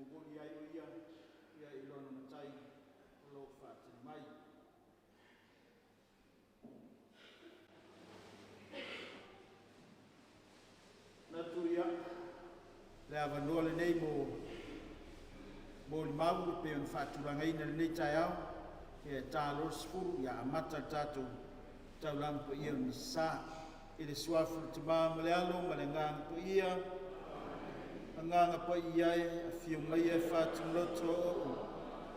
Momoli ai o ia ia i lona matai o lo o faatali mai. Natu ia le avanoa lenei mo molimau e pei ona faatulagaina i lenei taeao, ia e ta loa le 10, ia amata le tatou taulaga paia o le Misa. I le Suafa o le Tama ma le Alo ma le Agaga Paia. Agaga Paia e, afio maia e faatuloto o'u,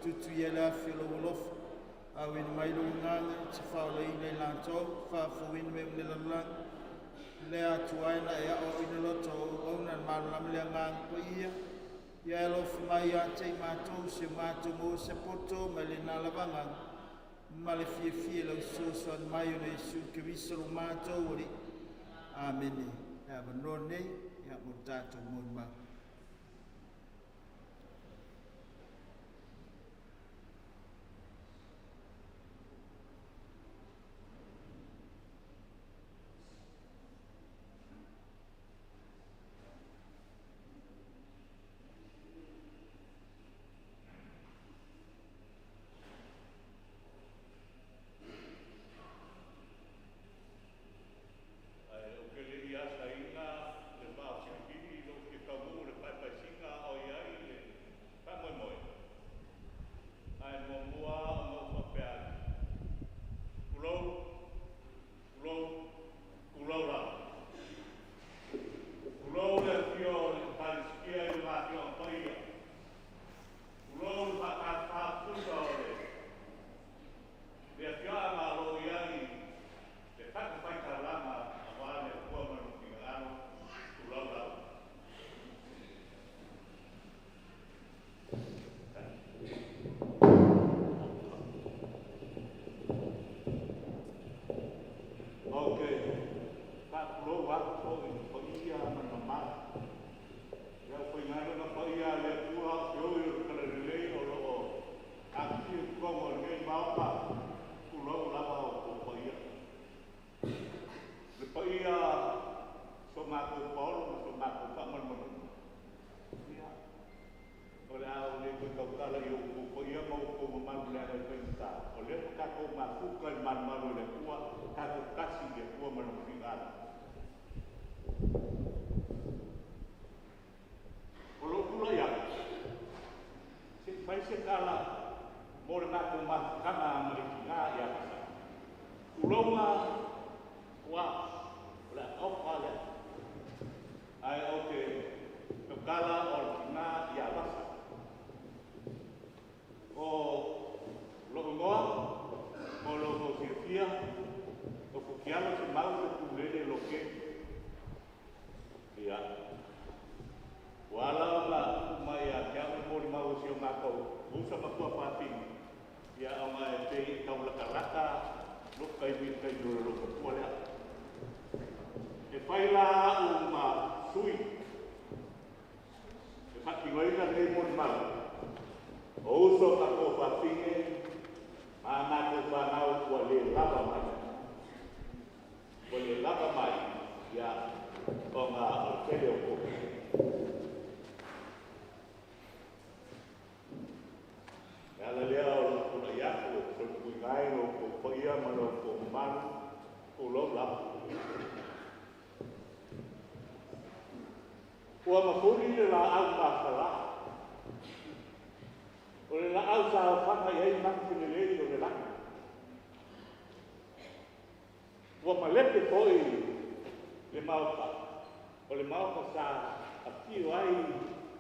tutu i ai le afi o lou alofa, auina mai lou Agaga e te faaolaina i latou, faafouina mea uma i le lalolagi. Le Atua e na e aoaoina loto o ou auauna i le malamalama i le Agaga Paia, ia e alofa mai ia te i matou, si o matou maua se poto mai lena lava Agaga, ma le fiafia i lau fesoasoani mai ona o Iesu Keriso lo matou Alii. Amene. Le avanoa lenei ia mo le tatou molimau. Ae ou te le i asaina le vao filifili i lou fia taunuu i le paepaesiga o i ai le faamoemoe, ae muamua ona ou faapea atu, tulou, tulou, tulou lava. Tulou le afio o le Ekalesia i lona Afioaga Paia, tulou le faatafafa tusa o le afioaga o lo o i ai le fatafaitaulaga aua le Atua ma lona finagalo, tulou lava. Ou te faatulou atu foi i le paia ma le mamalu i le aufaigaluega paia a le Atua o feoi o le Talalelei o lo o afifio i totonu o lenei Maota, tulou lava o outou paia. Le paia o so matou paolo ma so matou faamalumaluga, ia, o le a ou le toe tautala i outou paia ma outou mamalu leaga e faigata, o lea ua tatou mafuta i le malumalu o le Atua, tatou tasi i le Atua ma lona finagalo. O lou tulai atu, se i fai se tala mo le matou mafutaga ma le tina ia Vasa. Tulouna ua, o le ataopo lava lea. Ae ou te tautala o le tina ia Vasa. O lou igoa, mo lo outou silafia, o Futialo Semau Fepuleele Lote. Ia, ua ala ona tuu mai ia te au le molimau a si o matou uso ma tuafafine, ia ona e pei e taulatalata lou taimi i le taimi o le loomatua lea. E fai la au ma sui e faatinoina lenei molimau, o uso ma tuafafine ma a matou fanau ua le lava mai. Ua le lava mai, ia, ona o le tele o tofi. Le ala lea o lou tulai atu e solituiga ai lo outou paia ma lo outou mamalu, tulou lava. Ua mafuli le laau mafala. O le laau sa ofaga i ai manufelelei o le lagi. Ua malepe foi le maota, o le maota sa afio ai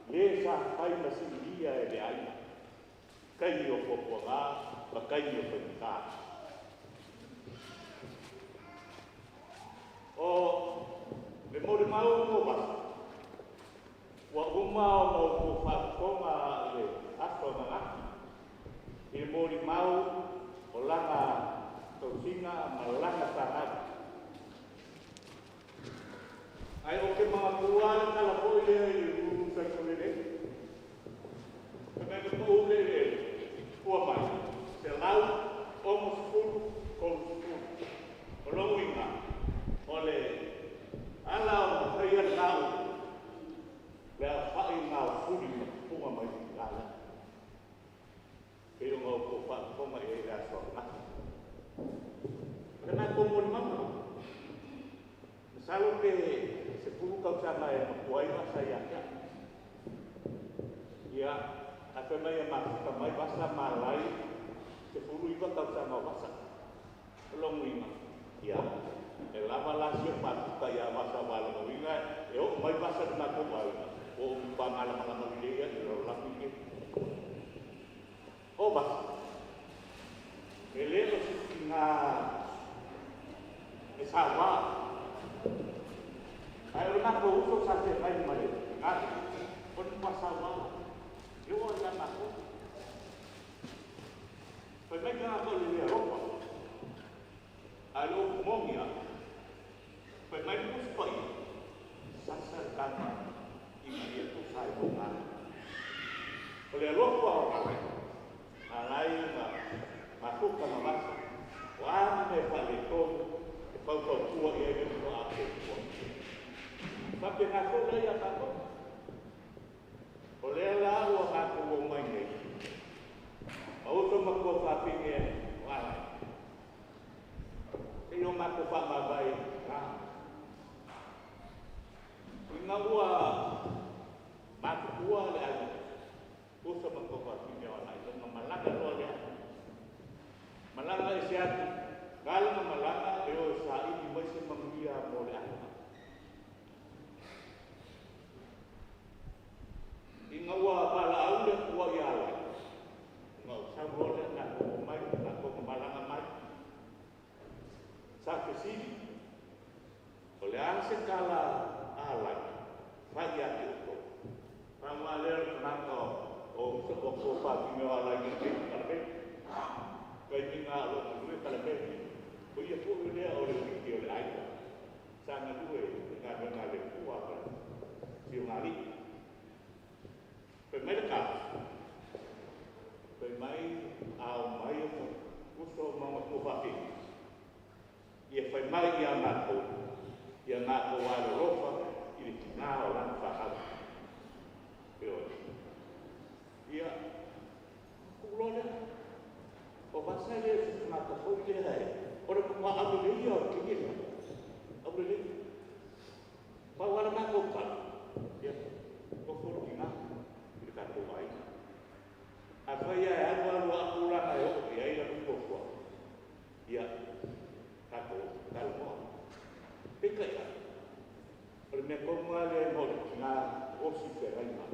le sa fai ma silia e le aiga, taimi o puapuaga ma taimi o faigata. O le molimau mo Vasa, ua uma ona outou faafofoga i le aso ananafi i le molimau o lana tausiga ma lana fanau. Ae ou te manatua le tala foi lea i le ulu saitolelei. Fai mai na pau le eleele, ua mai, 160, 30. O lona uiga, o le ala o na faia lena upu, le aofai lena o fuli na tupuga mai. Masalo pe se pulu tausaga e matua ai Vasa ia te au. Ia, ae fai mai e mafuta mai Vasa ma alai 19 tausaga o Vasa. O lona uiga, ia, e lava la si ou mafuta ia Vasa aua o lona uiga e oo mai Vasa i le matou aiga, ua ou matua malamalama lelei lava i le lalolagi lenei. O Vasa, e le o se tiga e saua. Ae o le matou uso sa feagai ma le tiga lea, o le matua saua lava, e oo lava ia matou. Fai mai tagata o le le alofa, ae o le upu moni lava, fai mai le Tusi Paia, sasa le tama ina ia tusa ai ma ona. O le alofa o Alai ma mafuta ma Vasa, o a ni mea faaletonu e faufautua i ai le uso a soifua. Faapena foi la ia tatou. O lea la ua tatou omai nei, ma uso ma tuafafine o Alai, se i o matou faamavae i ina ua matutua le aiga, uso ma tuafafine o Alai, ona malaga loa lea. Malaga ese atu, na ala ona malaga e o e saili mai se manuia mo le aiga. Ina ua valaau le Atua ia Alai, ona ou sau loa lea tatou omai, tatou malaga mai. Sa fesili, o le a se tala a Alai fai ia te outou? Faaaoga lea o le tagata o uso o tuafafine o Alai nei, Kalame. Taimi na o lo o galue Kalame. O ia foi lea o le uiki o le aiga. Sa galue i galuega a le Atua ma si ona alii. Fai mai le tala, fai mai a omai o uso ma ona tuafafine, ia fai mai ia matou, ia matou alolofa i le tina o lana fanau. Ioe. Ia, tuu loa lea. O Vasa e le o se tagata foi lea e, o le matua aulelei ia o le teine lea. Aulelei. Pau lava le matou tala, ia, nofo le tina i le tatou aiga. Afai lava e alu alu lava tulaga e oo i ai lana fuafuaga, ia, tatou talanoa. Peitai ane, o le mea tonu lava lea mo le tina osi feagaiga.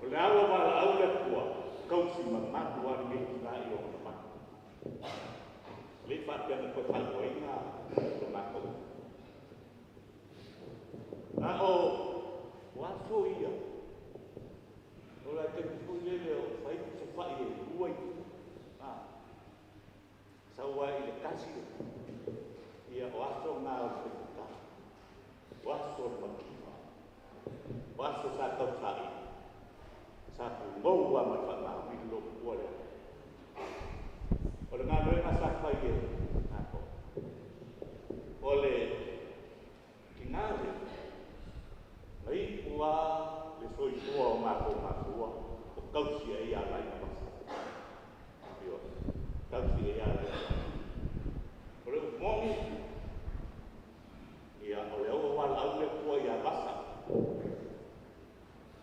O le a ua valaau le Atua, tausi mamalu lava lenei tina i ona mamalu. E le i faapea na toe faaigoaina lo matou. A o aso ia, o le taimi foi lele o fai se fai e lua itu. Sau ai i le tasi, ia o aso na o le faigata, o aso o le mativa, o aso sa tausaili, sa pugou lava ma le faamaoni le lototua lea. O le galuega sa fai e matou, o le tina lea, na iu lava le soifua o matou matua o tausi ai ia Alai ma Vasa. Ioe, tausi ai ia Alai ma Vasa. O le upu moni, ia, o lea ua valaau le Atua ia Vasa.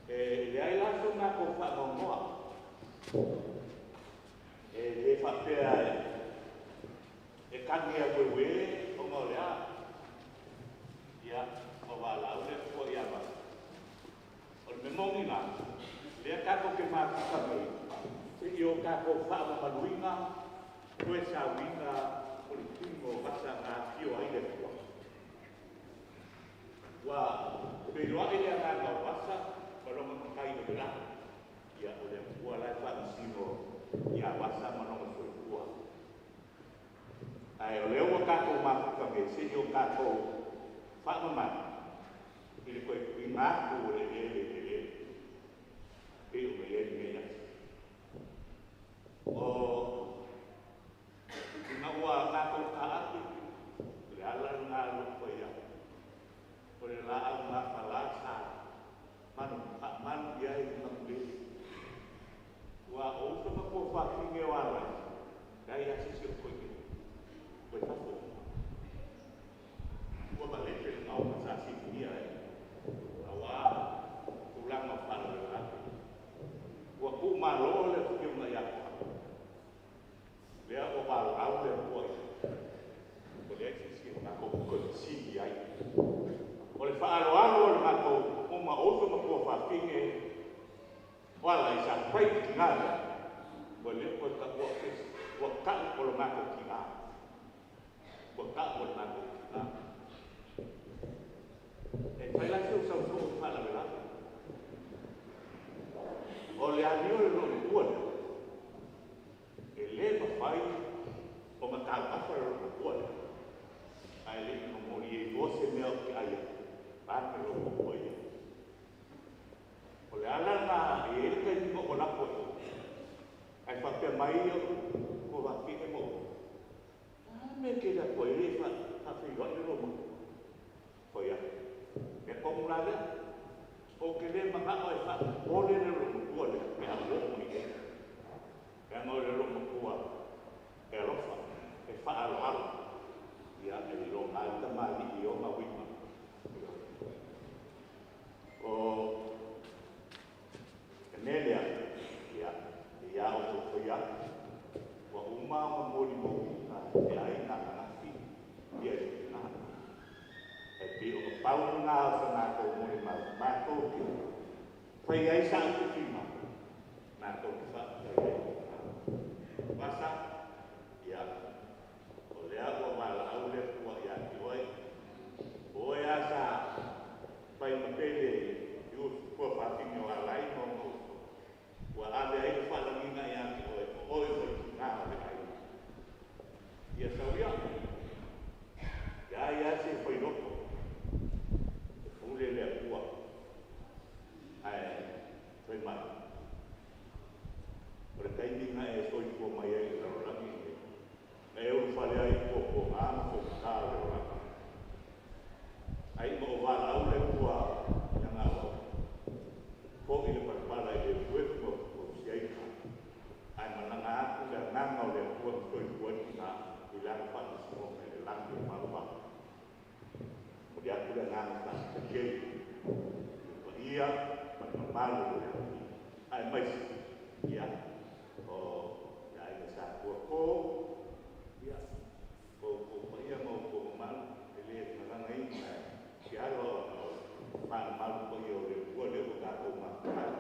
E leai la so matou faanoanoa. E le faapea e tagi a ueue ona o le a. Ia, ua valaau le Atua ia Vasa. O le mea moni la, lea tatou te mafuta nei, se i o tatou faamamaluina toe sauina o le tino o Vasa na afio ai le Atua. Ua feiloai le agaga o Vasa ma lona matai o le lagi. Ia, o le Atua la e faamasino ia Vasa ma lona soifua. Ae o lea ua tatou mafuta nei, se i o tatou faamamalu i le toe tuuina atu o le eleele i le eleele, pei ona i ai lenei aso. O ina ua tatou taape, o le ala lena o lou fai atu, o le laau mafala sa manu, faamanu i ai le manulele. Ua o uso ma tuafafine o Alai, leai lava se isi o toe i fafo uma. aoaoga sa sifugia ai auā tulaga o faalavelave ua tuumālō le afioga ia Apohama lea ua valaau le Atua i ua leai se isi e matou toe ai. O le faaaloalo o le matou uma o uso ma tuafafine o ala i sa fai i tina lea ua le toe taua o se isi ua tau o le matou tina. Ua tau o le matou tina. E fai la se usauso o faalavelave. O le alio le loo matua lea. E lē mafai o matauafa le loo matua lea. Ae leʻi momoli ai loa se mea o te ai ai. Pane loo matua ia. O le ala lena e i ai le taimi na ou alu atu ai. Ae faapea mai o tuafafine ma uso. A mea e tele atu ai le faafeiloai le loo matua. Fai atu. Mea tonu la lea. Ou te lē manao e faapopole le loo matua lea pe a ou oo mai ai. Leaga o le loo matua e alofa, e faaaloalo. Ia e iloga ai tamalii i ona uiga. O le mea lea, ia, ia outou faia ua uma ona molimauina feaiga ananafi ia i le tina. E pei o le pau lena o se matou molimau, matou te fai ai sa upu matou te faafetai ai i le tina. Vasa, ia, o lea ua valaau le Atua ia te oe. O oe a sa fai ma pele i usu tuafafine o Alai ma ona uso. Ua ave ai le faalagiga ia te oe, o oe o le tina o le aiga. Ia sauia, ia ia se fai loto, e pule le Atua. Ae fai mai, o le taimi na e soifua mai ai i le lalolagi lenei, na e ulufale ai i puapuaga ma faugatā o le olaga. Ai ma o valaau le Atua ia gauau. Foʻi le palapala i le efuefu ma fausia ai tina. Ae malaga atu le agaga o le Atua na soifua ai tina i lana faamasinoga i le lagi o malumalu. Momoli atu le agaga faafetai i le paia ma le mamalu o le alii. Aemaise, ia, o le aiga sa Tuato, ia, o outou paia ma outou mamalu, e le malagaina e ke alo ona o le faamamalu paia o le Atua lea ua tatou mafuta ai.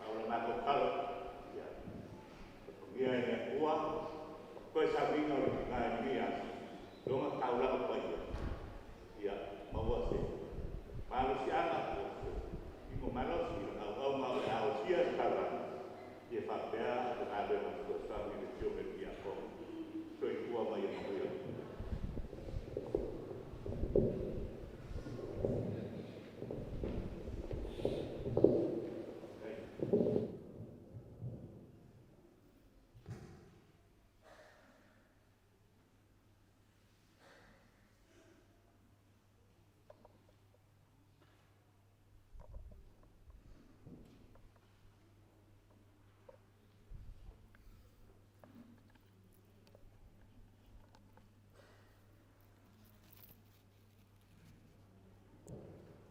A o le matou tala, ia, alofagia e le Atua, toe sauniga o le tina i lenei aso, lona taulaga paia, ia, maua se malosiaga po o se tino malosi i lana auauna o le a osia le taulaga, ia faapea le galuega fesoasoani i le afioga i le Tiakono. Soifua ma ia manuia.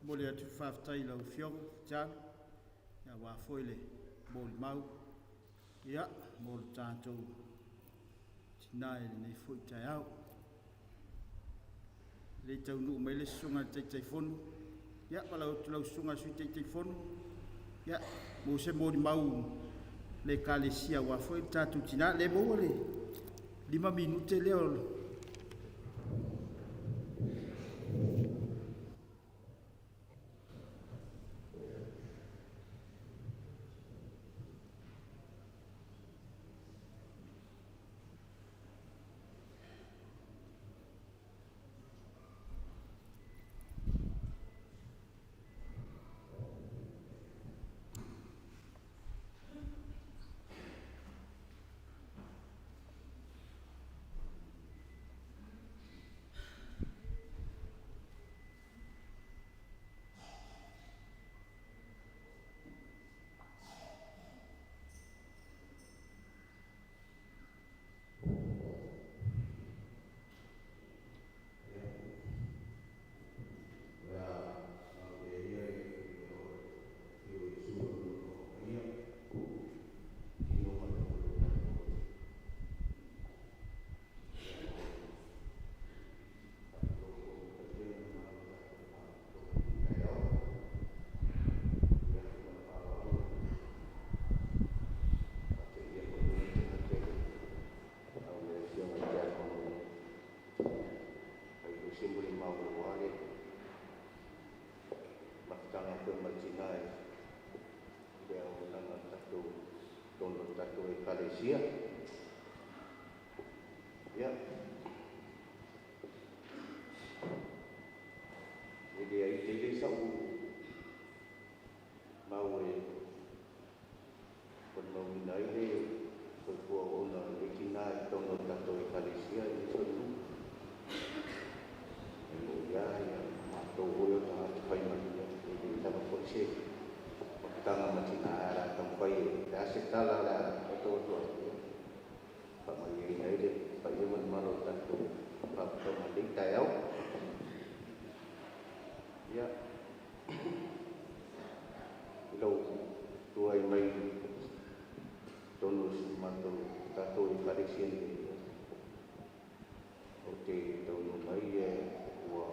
Momoli atu le faafetai i lau Afioga Tiago, ia aua foi le molimau, ia, mo le tatou tina i lenei foi taeao. E le i taunuu mai le susuga i le Taitaifono, ia, valaau atu i lau susuga i le Sui Taitaifono, ia, mo se molimau le Ekalesia aua foi le tatou tina. Le maua le 5 minute lea o le. se molimau aua le mafutaga foi ma le tina i le auaunaga a le tatou totonu o le tatou Ekalesia. Ia, e leai tele sa'u mau e molimauina ai le soifua auauna o lenei tina i totonu o le tatou Ekalesia aemaise o le nuu. E moni lava ia matou foi o tagata faimalie, e le lava foi se mafutaga ma tina ae o le a taumafai e le a se tala o le a taoto atu ai, ia faamalieina ai le paia ma le mamalu o le tatou Faalapotopotoga i lenei taeao. Ia, i lou tulai mai i totonu o si matou tatou Ekalesia nei, ou te taunuu mai ua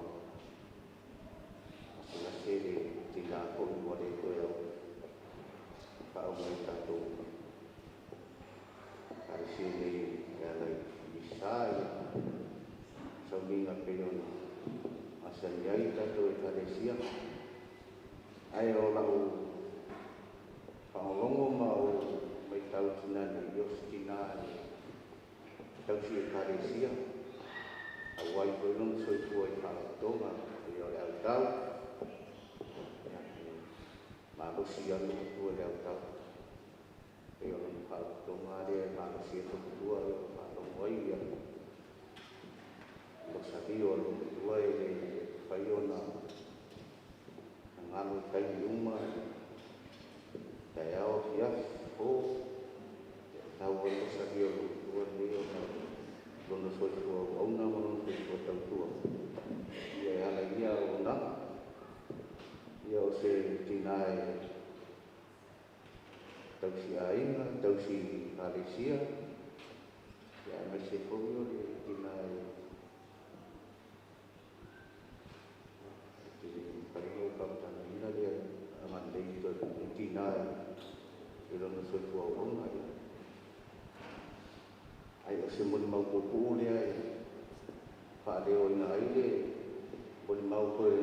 gasegase le tina foi ua le toe faaau mai i le tatou Ekalesia nei e ala i misa ia sauniga pei ona masani ai tatou Ekalesia. Ae o lau faalogologo ma ou matau i tina nei, o se tina e tausi Ekalesia, auai foi lona soifua i faalapotopotoga pei o le autau. Ia, e malosi lava le matua i le autau, pei o lona faalapotopotoga lava lea e malosi ai le matua, ia faalogo ai ia losalio a le matua e le mafai ona galo i taimi uma, taeao, afiafi, po, e tatau lava le losalio o le matua lenei ona o lona soifua auauna ma lona soifua tautua ia e ala i ia auaunaga. Ia o se tina e tausi aiga, tausi ekalesia, ia aemaise foi o le tina e te le mafai ona ou faamatalaina le agalelei o lenei tina i lona soifua auauna. Ia ai o se molimau puupuu lea e faaleoina ai le molimau foi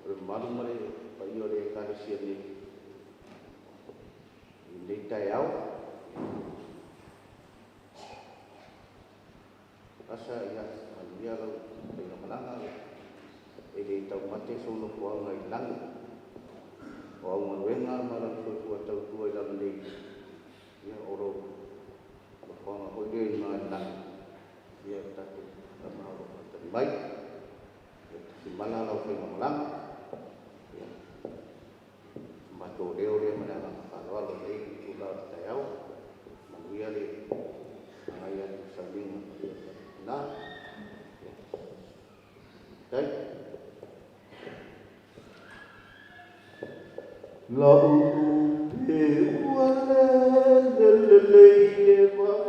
o le mamalu ma le paia o le Ekalesia nei i lenei taeao. Asa ia manuia lau faigamalaga, e le taumate sou nofoaga i lagi. O au galuega ma lau soifua tautua i lalo nei, ia o lou nofoaga foi lea i luga i lagi. Ia o tatou Tama o lo o faatali mai. Ia tafimala lau faigamalaga. Ia matou leo lea ma le agaga faaaloalo i lenei itula o le taeao. Manuia le agai atu i sauniga paia o tatou tina. Ia, faafetai. La'u tupe ua lele lelei e vaa.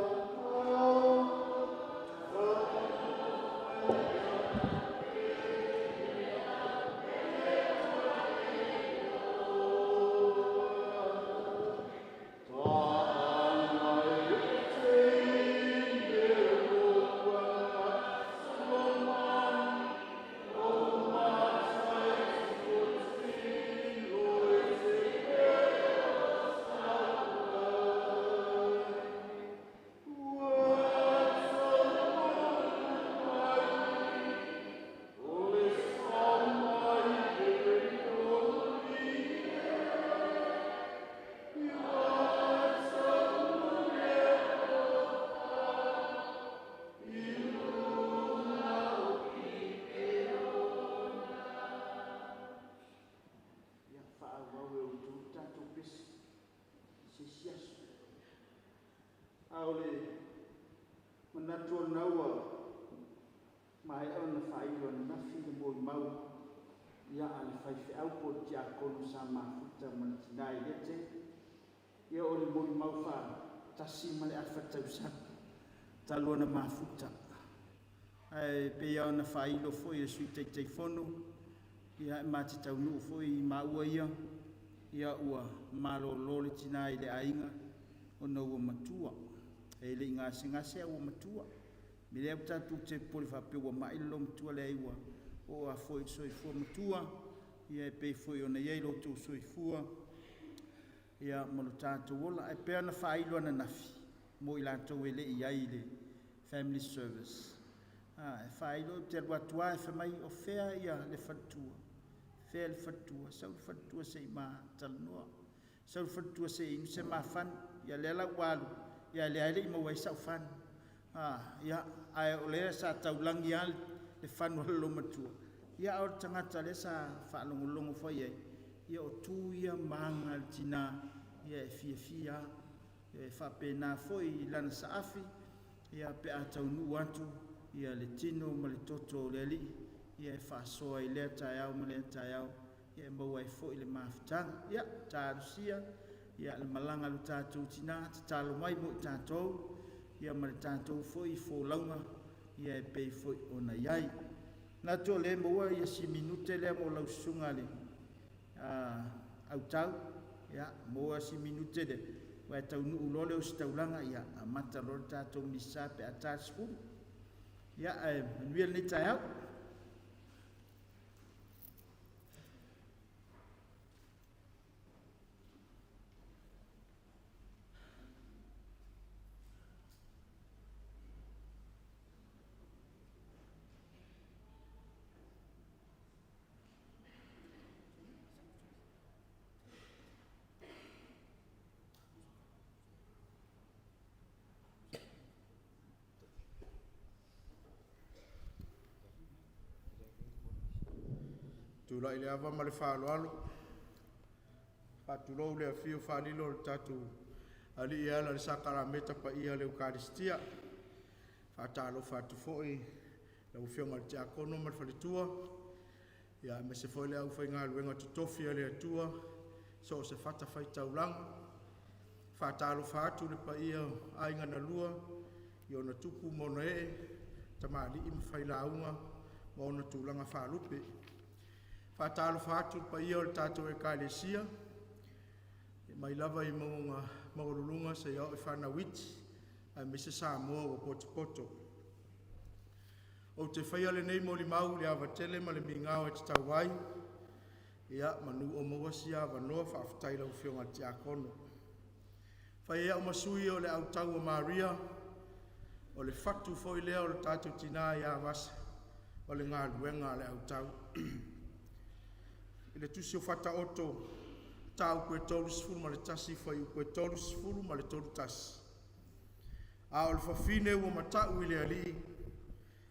Ia faaauau e outou le tatou pese i se isi aso. A o le manatu o lena ua maea ona faailo ananafi le molimau ia a le faifeau po o le tiakono sa mafuta ma le tina i lea taimi. Ia o le molimau faatasi ma le afa tausaga talu ona mafuta. Ae pei lava ona faailo foi e le Sui Taitaifono, ia e ma te taunuu foi i maua ia, ia ua malolo le tina i le aiga ona ua matua. E le i gasegase ae ua matua. Me lea ua tatou te popole faapea ua mai le loomatua, leai ua oo lava foi i le soifua matua, ia e pei foi ona i ai lo outou soifua ia ma lo tatou ola. Ae pei ona faailo ananafi mo i latou e le i i ai i le family service, e faailo ou te alu atu lava e fai mai, o fea le faletua, fea le faletua, sau le faletua se i ma talanoa, sau le faletua se i inu se ma fanu. Ia lea la ua alu, ia lea e le i maua ai sau fanu. Ia, ae o lea sa taulagi lava le fanu a le loomatua, ia a o le tagata lea sa faalogologo foi i ai. Ia o tu ia ma aga a le tina, ia e fiafia lava. E faapena foi i lana saafi, ia pe a taunuu atu ia le tino ma le toto o le Alii, ia e faasoa i lea taeao ma lea taeao, ia e maua ai foi le mafutaga. Ia talosia ia le malaga a lo tatou tina, tatalo mai mo i tatou, ia ma le tatou foi folauga, ia e pei foi ona i ai. Manatu o lea e maua ia si minute lea mo lau susuga le autau, ia maua si minute lea, aua e taunuu loa le ositaulaga, ia amata loa le tatou Misa pe a ta le 10. Ia ae manuia lenei taeao. Tulai le ava ma le faaaloalo, faatulou le afio faalilo o le tatou Alii e ala i le sakalameta paia o le Ekalesia. Faatalofa atu foi i lau Afioga i le Tiakono ma le faletua, aemaise foi le aufaigaluega totofi a le Atua i so o se fatafaitaulaga. Faatalofa atu i le paia o Aiga na Lua i ona tupu ma ona ee, tamalii ma failauga ma ona tulaga faalupe. Faatalofa atu i le paia o le tatou Ekalesia mai lava i mauga maualuluga seia oo i fanau iti, aemaise Samoa ua potopoto. Ou te faia lenei molimau i le ava tele ma le migao e tatau ai, ia manu o maua sia avanoa, faafetai i lau Afioga i le Tiakono. E fai ai au ma sui o le "Autau a Maria", o le fatu foi lea o le tatou tina ia Vasa, o le galuega a le autau. I le tusi o Fataoto mataupu e 31 fuaiupu e 30 ma le 31, a o le fafine ua mata'u i le Alii,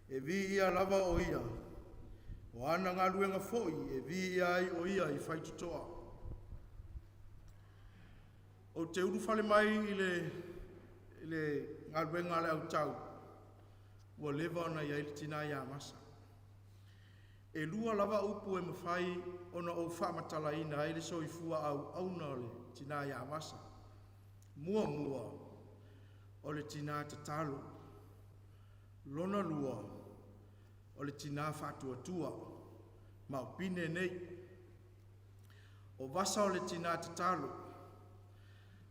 e viia lava o Ia, o ana galuega foi e viia ai o Ia e faitotoa. Ou te ulufale mai i le galuega a le autau, ua leva ona i ai le tina ia Vasa. E lua lava upu e mafai ona ou faamatalaina ai le soifua auauna o le tina ia Vasa. Muamua, o le tina tatalo. Lona lua, o le tina faatuatua. Ma o pine nei. O Vasa o le tina tatalo.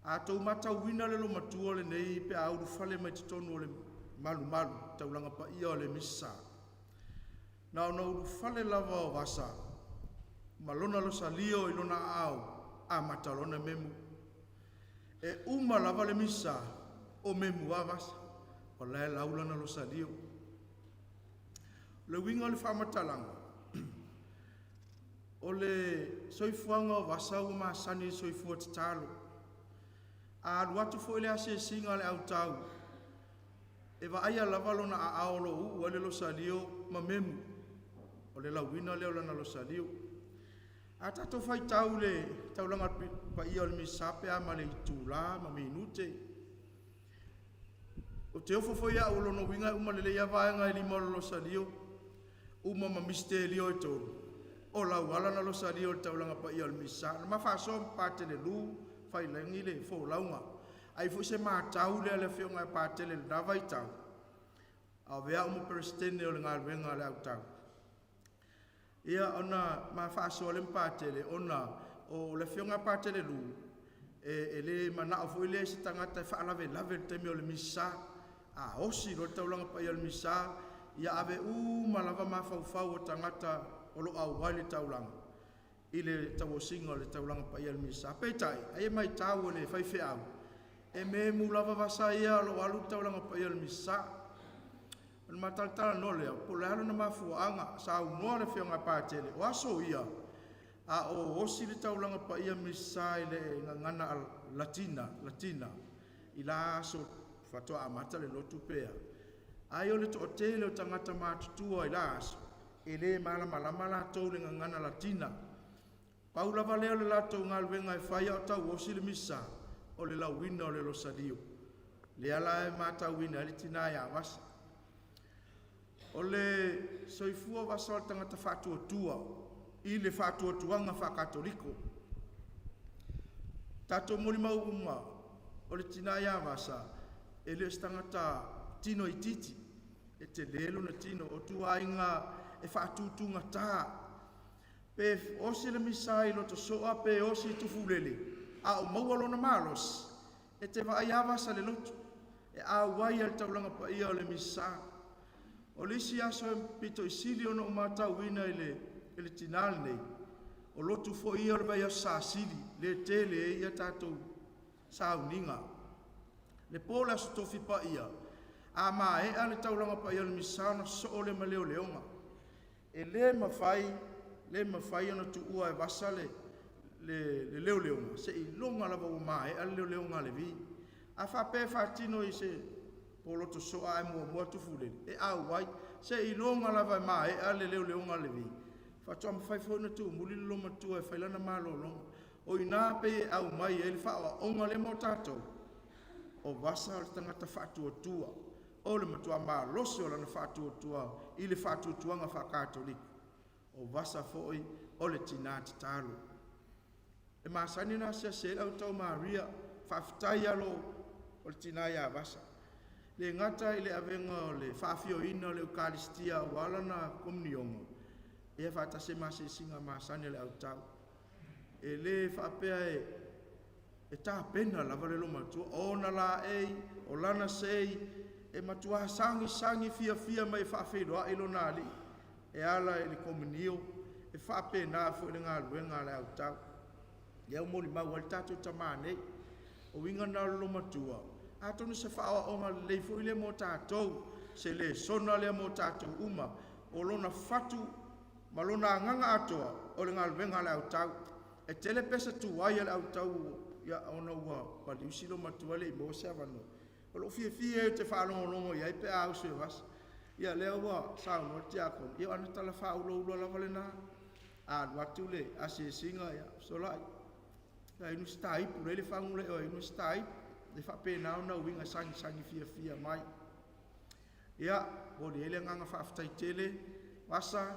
A outou matauina le olomatua lenei pe a ulufale mai totonu o le malumalu, taualaga paia o le Misa, na ona ulufale lava o Vasa ma lona losalio i lona aao, amata loa ona memu. E uma lava le Misa o memu lava Vasa, o la e lau lana losalio. O le uiga o le faamatalaga, o le soifuaga o Vasa ua masani i le soifua tatalo. A alu atu foi le asiasiga a le autau, e vaaia lava lona aao o lo o uu ai le losalio ma memu, o le lauina lea o lana losalio. A tatou faitau i le taulaga paia o le Misa pe a ma le itula ma minute, ou te ofo foi au, o lona uiga e uma lelei lava vaega e lima o le losalio, uma ma misitelio e tolu, o lau lava lana losalio i le taulaga paia o le Misa. Na ma faasoa ma Patele Lu, fai i lagi le folauga. Ai foi se matau lea a le afioga ia Patele i lena vaitau, a o avea au ma Peresetene o le galuega a le autau, ia ona ma faasoa lea ma Patele, ona o le afioga ia Patele Lu, e le manao foi lea i se tagata e faalavelave i le taimi o le Misa. A osi loa le taulaga paia o le Misa, ia ave uma lava mafaufau o tagata o lo o auai le taulaga i le tauosiga o le taulaga paia o le Misa. Peitai, ai e matau e le faifeau, e memu lava vasa ia o lo o alu le taulaga paia o le Misa. Ona ma talatalanoa lea, po o le a lona mafuaaga, saunoa le Afioga ia Patele, o aso ia, a o osi le taulaga paia Misa i le gagana Latina, Latina i la aso faatoa amata le lotu pe a. Ai o le toatele o tagata matutua i la aso, e le malamalama latou i le gagana Latina. Pau lava lea o le latou galuega e fai a o tauosi le Misa, o le lauina o le Losalio. Lea la e matauina ai le tina ia Vasa. O le soifua o Vasa o le tagata faatuatua i le faatuatuaga faa-Katoliko. Tatou molimau uma, o le tina ia Vasa, e le o se tagata tino itiiti, e tele lona tino, o ituaiga e faatutugata. Pe osi le Misa i Lotosoa pe osi i Tufulele, a o maua lona malosi, e te vaai lava Vasa i le lotu, e auai lava i le taulaga paia o le Misa. O le isi aso e pito i sili ona ou matauina i le tina lenei, o lotu foi ia o le vaiaso Sa Sili lea e tele ai a tatou sauniga. Le po o le Aso Tofi Paia, a maea le taulaga paia o le Misa ona sosoo lea ma leoleoga. E le mafai, le mafai ona tuua e Vasa le leoleoga seiloga lava ua maea le leoleoga a Levi. A faapea e faatino i se po Lotosoa ae muamua Tufulele, e auai seiloga lava e maea le leoleoga a Levi faatoa mafai foi ona tuumuli le loomatua e fai lana malologa. O i ina pei e aumai ai le faaoaoga lea mo tatou, o Vasa o le tagata faatuatua, o le matua malosi o lana faatuatua i le faatuatuaga faa-Katoliko. O Vasa foi o le tina tatalo. E masani ona asiasi ai le Autao Maria, faafetai alo o le tina ia Vasa. Le gata i le avega o le faafioina o le Ekalesia aua lana komunioga, ia faatasi ai ma asiasiga masani a le autao. E le faapea e tapena lava le loomatua, o ona laei, o lana sei, e matua sagisagi fiafia mai e faafeiloai lona alii e ala i le komunio, e faapena foi le galuega a le autao. Lea ua molimau ai le tatou tama nei. O uiga na o le loomatua, atonu o se faaoaoga lelei foi lea mo tatou, se lesona lea mo tatou uma, o lona fatu ma lona agaga atoa o le galuega a le autao. E tele pese tuai a le autao ia, ona ua maliu si loomatua e le i maua se avanoa. O lou fiafia ia ou te faalogologo i ai pe a usu e vasa. Ia lea ua saunoa le tiakono, ia o ana tala faaulaula lava lena. A alu atu le asiasiga, ia, fesolai, la e inu se ta ipu, la e i ai le fagu la i o e inu ai se ta ipu. E faapena ona uiga e sagisagi fiafia mai. Ia, momoli ai le agaga faafetai tele Vasa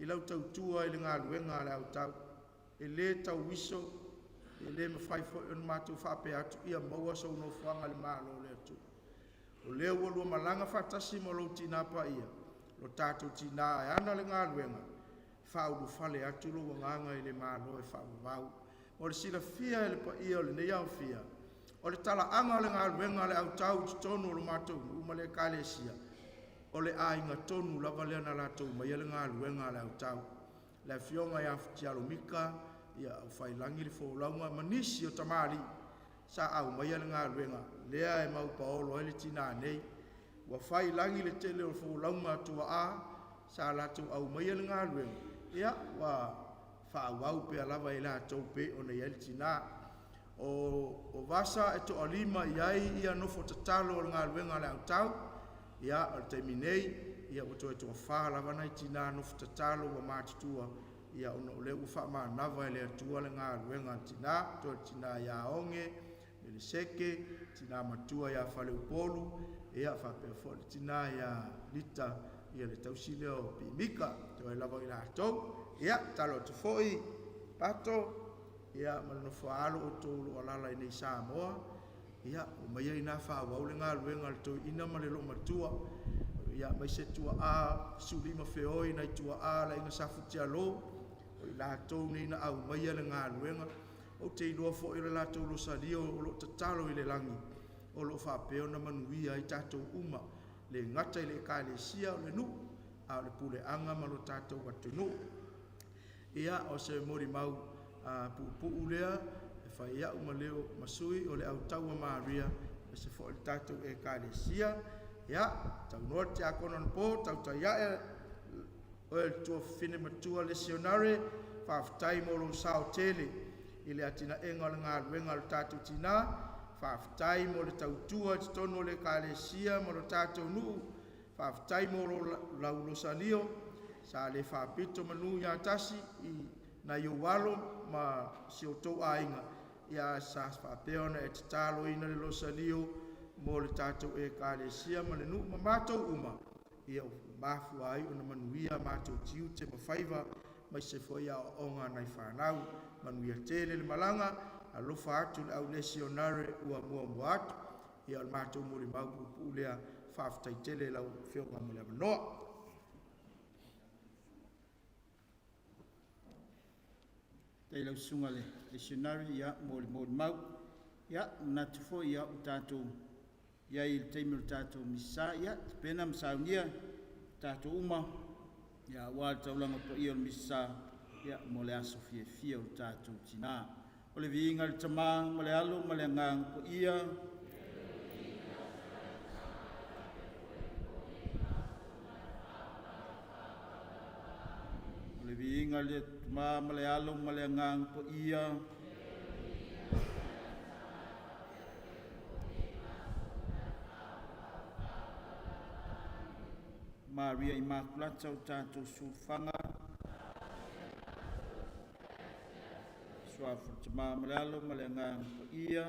i lau tautua i le galuega a le autao. E le tauiso, e le mafai foi ona matou faapea atu ia maua sou nofoaga i le Malo o le Atua. O lea ua lua malaga faatasi ma lou Tina Paia, lo tatou Tina e ana le galuega, faaulufale atu lou agaga i le Malo e faavavau. Mo le silafia e le paia o lenei aofia, o le talaaga o le galuega a le autao i totonu o le matou nuu ma le Ekalesia, o le aiga tonu lava lea na latou aumaia le galuega a le autao, le afioga ia Fitialo Mika, ia Aufailangi le folauga ma nisi o tamalii sa aumaia le galuega lea e maupaolo ai le tina nei. Ua faiilagi le tele o folauga a tuaa sa latou aumaia le galuega, ia ua faaauau pea lava e latou pei ona i ai le tina. O Vasa e toalima i ai ia nofo tatalo o le galuega a le autao, ia o le taimi nei, ia ua toe toafa lava nai tina nofo tatalo ua matutua, ia ona o lea ua faamanava e le Atua le galuega a le tina, toe o le tina ia Oge Meleseke, tina matua ia Faleupolu, ia faapea foi le tina ia Lita, ia le tausi lea o Pimika, toe lava o i latou. Ia, tatalo atu foi Pato, ia ma le nofo a alo o outou o lo o alaala i inei i Samoa, ia omaia ina faaauau le galuega a le toeaina ma le loomatua, ia aemaise tuaa Suli ma Feoi nai tuaa le aiga Sa Futialo, o i latou nei na aumaia le galuega. Ou te iloa foi o le latou losalia o lo o tatalo i le lagi. o loo faapea ona manuia ai tatou uma, le gata i le Ekalesia o le nuu, a o le puleaga ma lo tatou atunuu. Ia, o se molimau puupuu lea e fai ai ma leo ma sui o le Autaua Maria aemaise foi le tatou Ekalesia. Ia, taunoa le tiakono anapo, tautai ae oe le tuafafine matua lesionare, faafetai mo lou sao tele i le atinaega o le galuega a le tatou tinã, faafetai mo le tautua i totonu o le Ekalesia ma lo tatou nuu, faafetai mo lau losalio sa le faapito manu ia tasi i nai ou alo ma si o outou aiga, ae sa faapea ona e tataloina le losalio mo le tatou Ekalesia ma le nuu ma matou uma, ia ua mafua ai ona manuia matou tiute ma faiva aemaise foi aoaoga a nai fanau. Manuia tele le malaga, alofa atu i le au lesionare ua muamua atu. Ia o le matou molimau puupuu lea, faafetai tele i lau Afioga mo le avanoa. Faafetai i lau Susuga i le Misionari mo le molimau. Ia, manatu foi ua tatou i ai i le taimi o le tatou Misa, ia tapena ma saunia e tatou uma aua le taulaga paia o le Misa mo le aso fiafia o le tatou Tina. O le viiga i le Tama ma le Alo ma le Agaga Paia. O le viiga i le Tama ma le Alo ma le Agaga Paia. Maria Imakulata o tatou sulufaiga, Suafa o le Tama ma le Alo ma le Agaga Paia.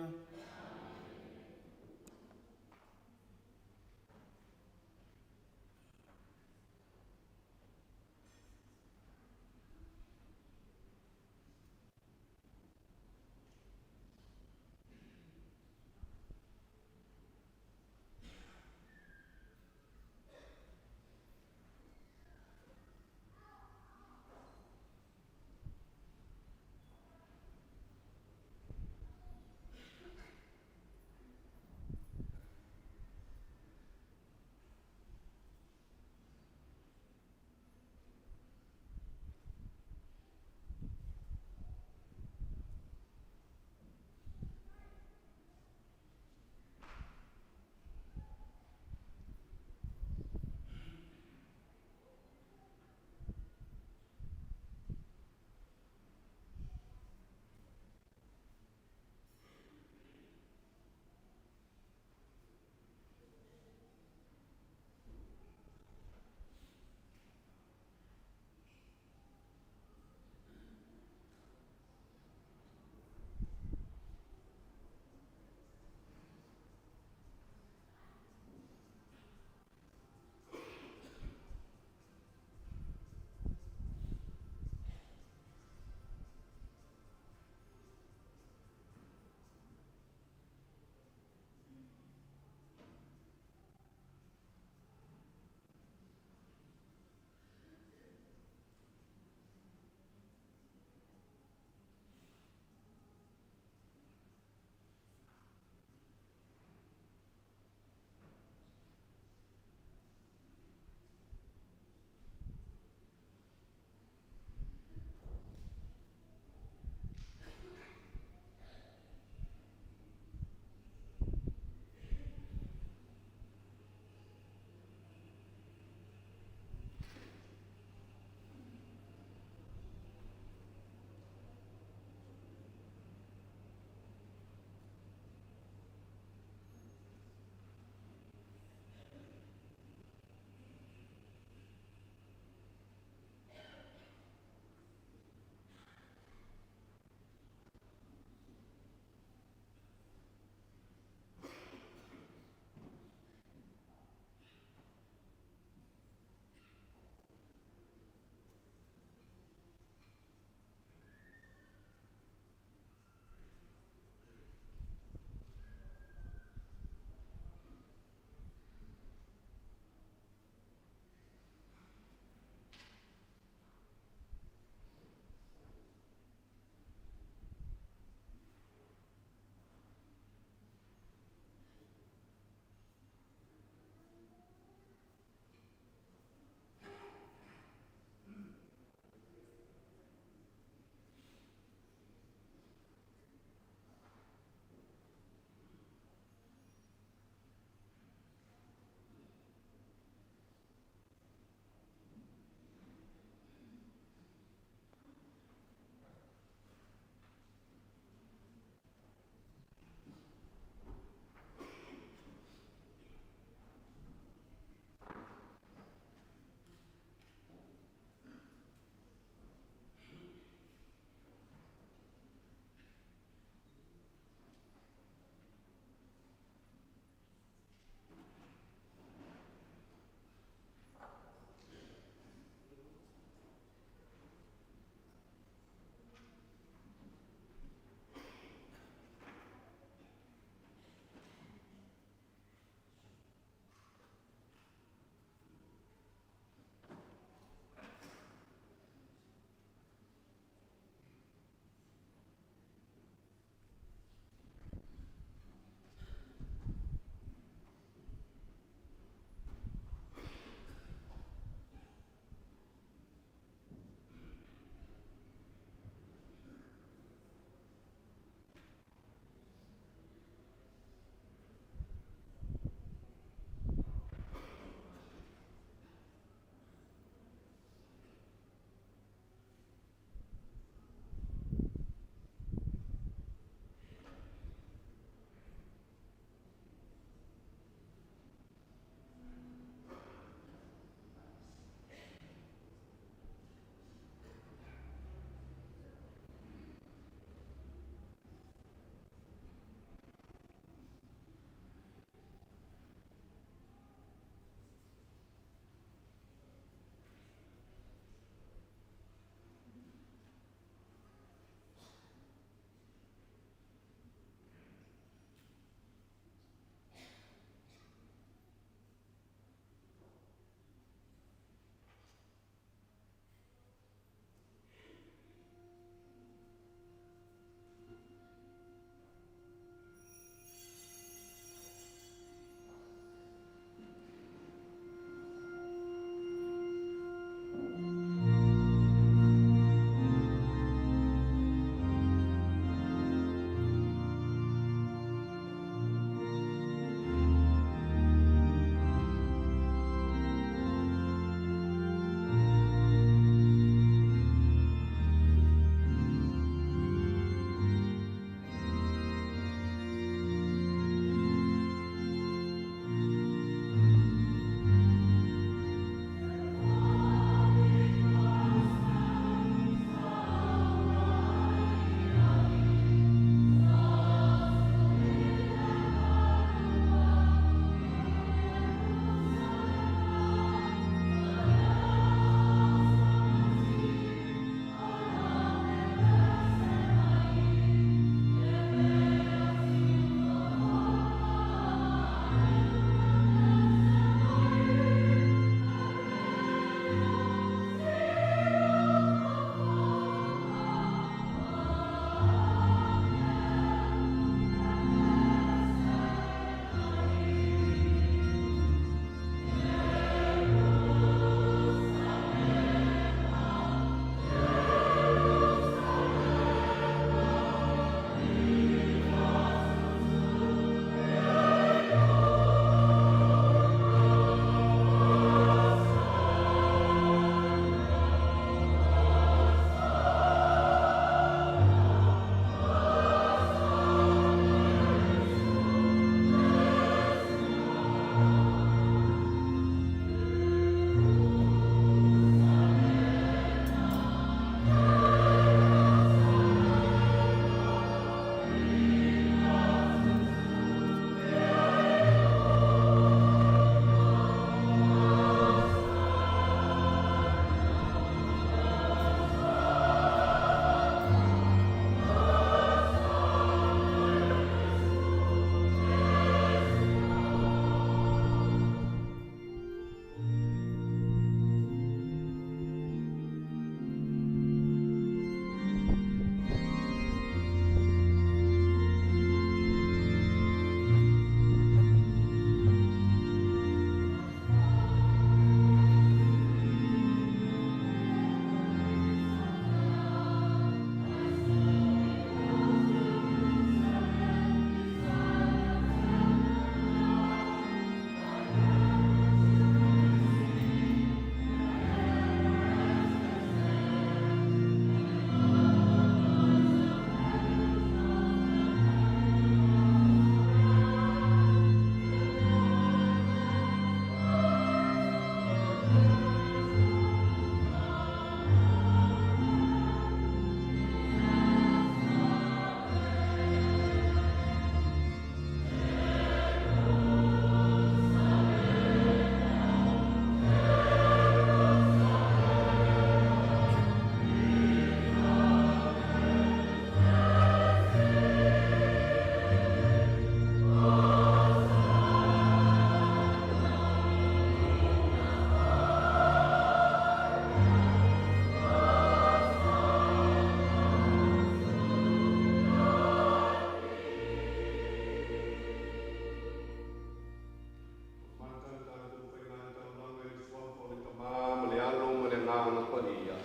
Agaga Paia.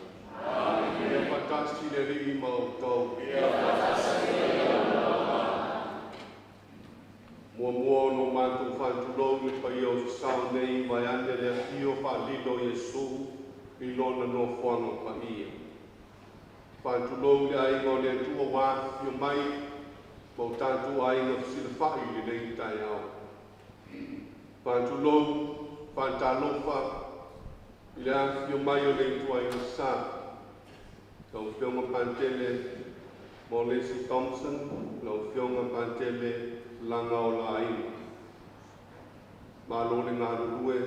Amen. Ia faatasi le Alii ma outou. Ia Muamua ona o matou faatulou i le paia o Sasao nei vaeane le afio faalilo o Iesu i Lona nofoaga paia. Faatulou i le aiga o le Atua ua afifio mai ma o tatou aiga fesilafai i lenei taeao. Faatulou, faatalofa i le afifio mai o le ituaiga sa. Lau Afioga Patele Molesi Thompson, lau Afioga Patele Lagaola Aiga. Malo le galulue,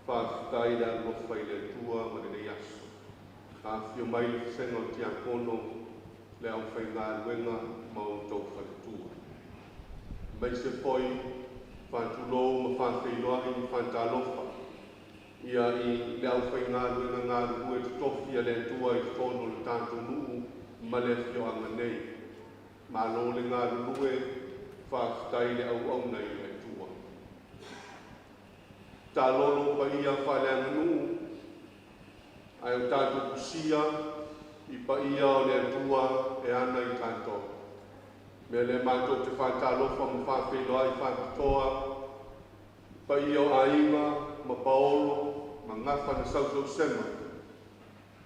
faafetai le alofa i le Atua ma lenei aso. Afifio mai le vasega o Tiakono, le aufaigaluega ma outou faletua. Aemaise foi faatulou ma faafeiloai ma faatalofa ia i le aufaigaluega galulue totofi a le Atua i totonu o le tatou nuu ma le afioaga nei. Malo le galulue, faafetai le auauna i le Atua. Taalolo paia faaleaganuu ae o tatou tusia i paia o le Atua e ana i tatou. Mea lea matou te faatalofa ma faafeiloai faapitoa paia o aiga ma Paolo ma gafa na sausausema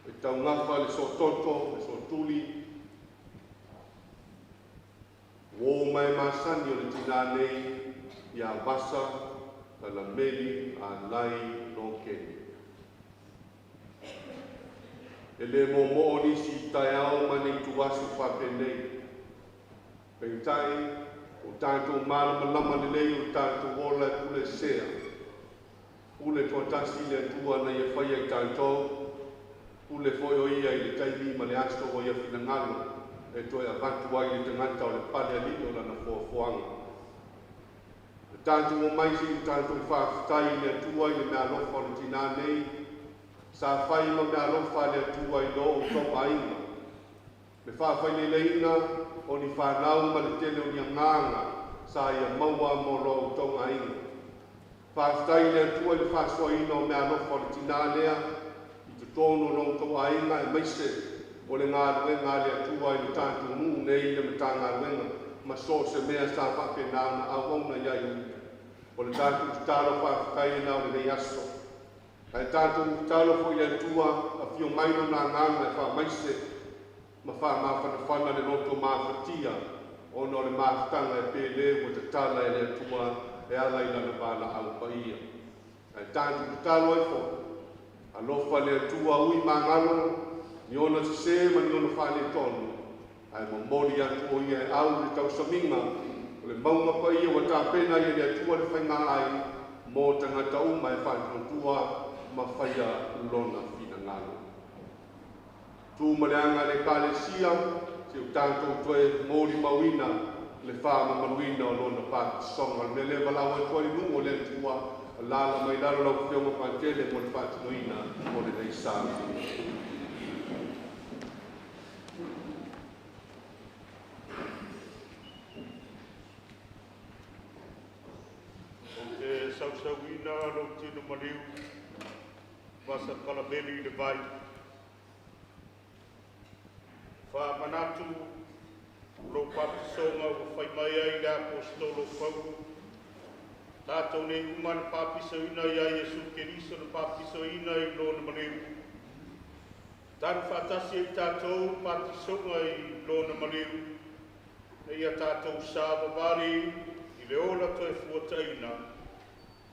e taugafa le soototo le sootuli uō ma e masani o le tinā nei ia Vasa Kalameli Alai Lokeni. E lē moomoo nisi i taeao ma le ituaso faapenei. Peitai, o tatou malamalama lelei o tatou ola e pulesea. Pule toatasi le Atua na ia faia i tatou, pule foi o ia i le taimi ma le aso ua ia finagalo e toe avatu ai le tagata o le pale alii o lana foafoaga. Le tatou omai se'i o tatou faafetai i le Atua i le meaalofa o le tinā nei, sa fai ma meaalofa a le Atua i lo outou aiga. Le faafaileleiina o ni fanau ma le tele o ni agaga sa ia maua mo lo outou aiga. Faafetai i le Atua i le faasoaina o meaalofa o le tinā lea i totonu o lo outou aiga aemaise o le galuega a le Atua i le tatou nuu nei i le Matagaluega ma so o se mea sa faapena ona auauna i ai o ia. O le tatou tatalo faafetai lena o lenei aso. Ae tatou tatalo foi i le Atua, afio mai Lona Agaga e faamaise ma faamafanafana le loto mafatia ona o le mafutaga e pele ua tatala e le Atua e ala i Lana valaau paia. Ae tatou tatalo ai foi, alofa le Atua ui magalo ni ona sesē ma ni ona faaletonu, ae momoli atu o ia e au le tausamiga o le mauga paia ua tapena ai e le Atua le faiga ai mo tagata uma e faatuatua ma faia lona finagalo. Tu ma le aga a le Ekalesia, se'u tatou toe molimauina le faamamaluina o lona patisoga. O le mea lea e valaau atu ai le nuu o le Atua, alaala mai lalo lau Afioga Patele mo le faatinoina o lenei sa. Ou te sausauina lou tino maliu, Vasa Kalameli i le vai. Faamanatu lou paptisoga ua fai mai ai le Aposetolo Paulo. Tatou nei uma na papisoina ia Iesu Keriso na papisoina i lona maliu. Talu faatasi ai tatou paptisoga i lona maliu, na ia tatou savavali i le ola toe fuataina,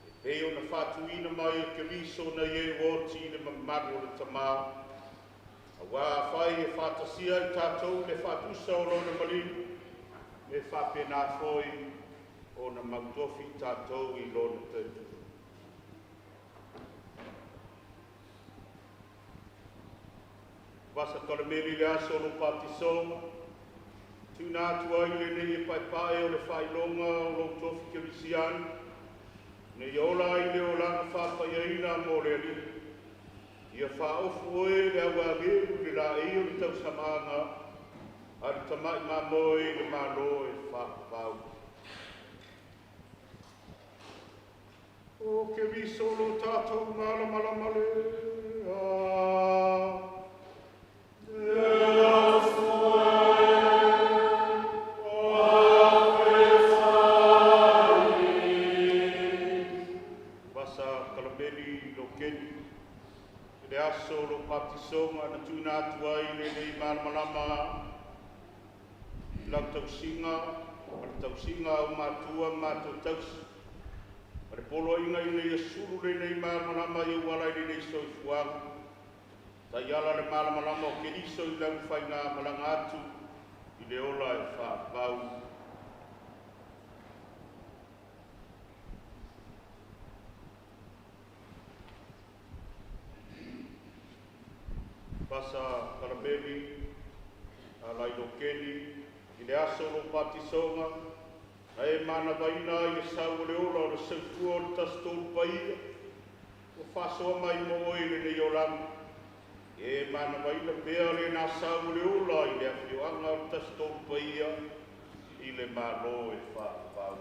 e pei ona faatuina mai e Keriso na ie ua oti i le mamalu o le Tamā. Auā afai e faatasia i tatou le faatusa o lona maliu, e faapena foi ona mautofi tatou i lona toe tulai. Vasa Kalameli le aso o lou paptisoga, tuuina atu ai lenei e paepae o le faailoga o lou tofi kerisiano, ina ia ola ai le olaga faapaiaina mo le Alii. Ia faaofu oe le auageu le laei o le tausamaga a le tama'i mamoe i le Malo e faavavau. O Keriso lo tatou malamalama lea. Batisoga na tuuina atu ai lenei malamalama i lau tausiga ma le tausiga a ou matua ma matou tausi ma le poloaiga ina ia sulu lenei malamalama i ou ala i lenei soifuaga. Taiala le malamalama o Keriso i lau faigamalaga atu i le ola e faavavau. Pasa Kalameli, Alailo Keni, i le aso o lou batisoga, na e manavaina ai le sau o le ola o le soifua o le Tasi Tolu Paia, ua faasoa mai mo oe i lenei olaga. E manavaina pea lena sau o le ola i le afioaga o le Tasi Tolu Paia i le Malo e faavavau.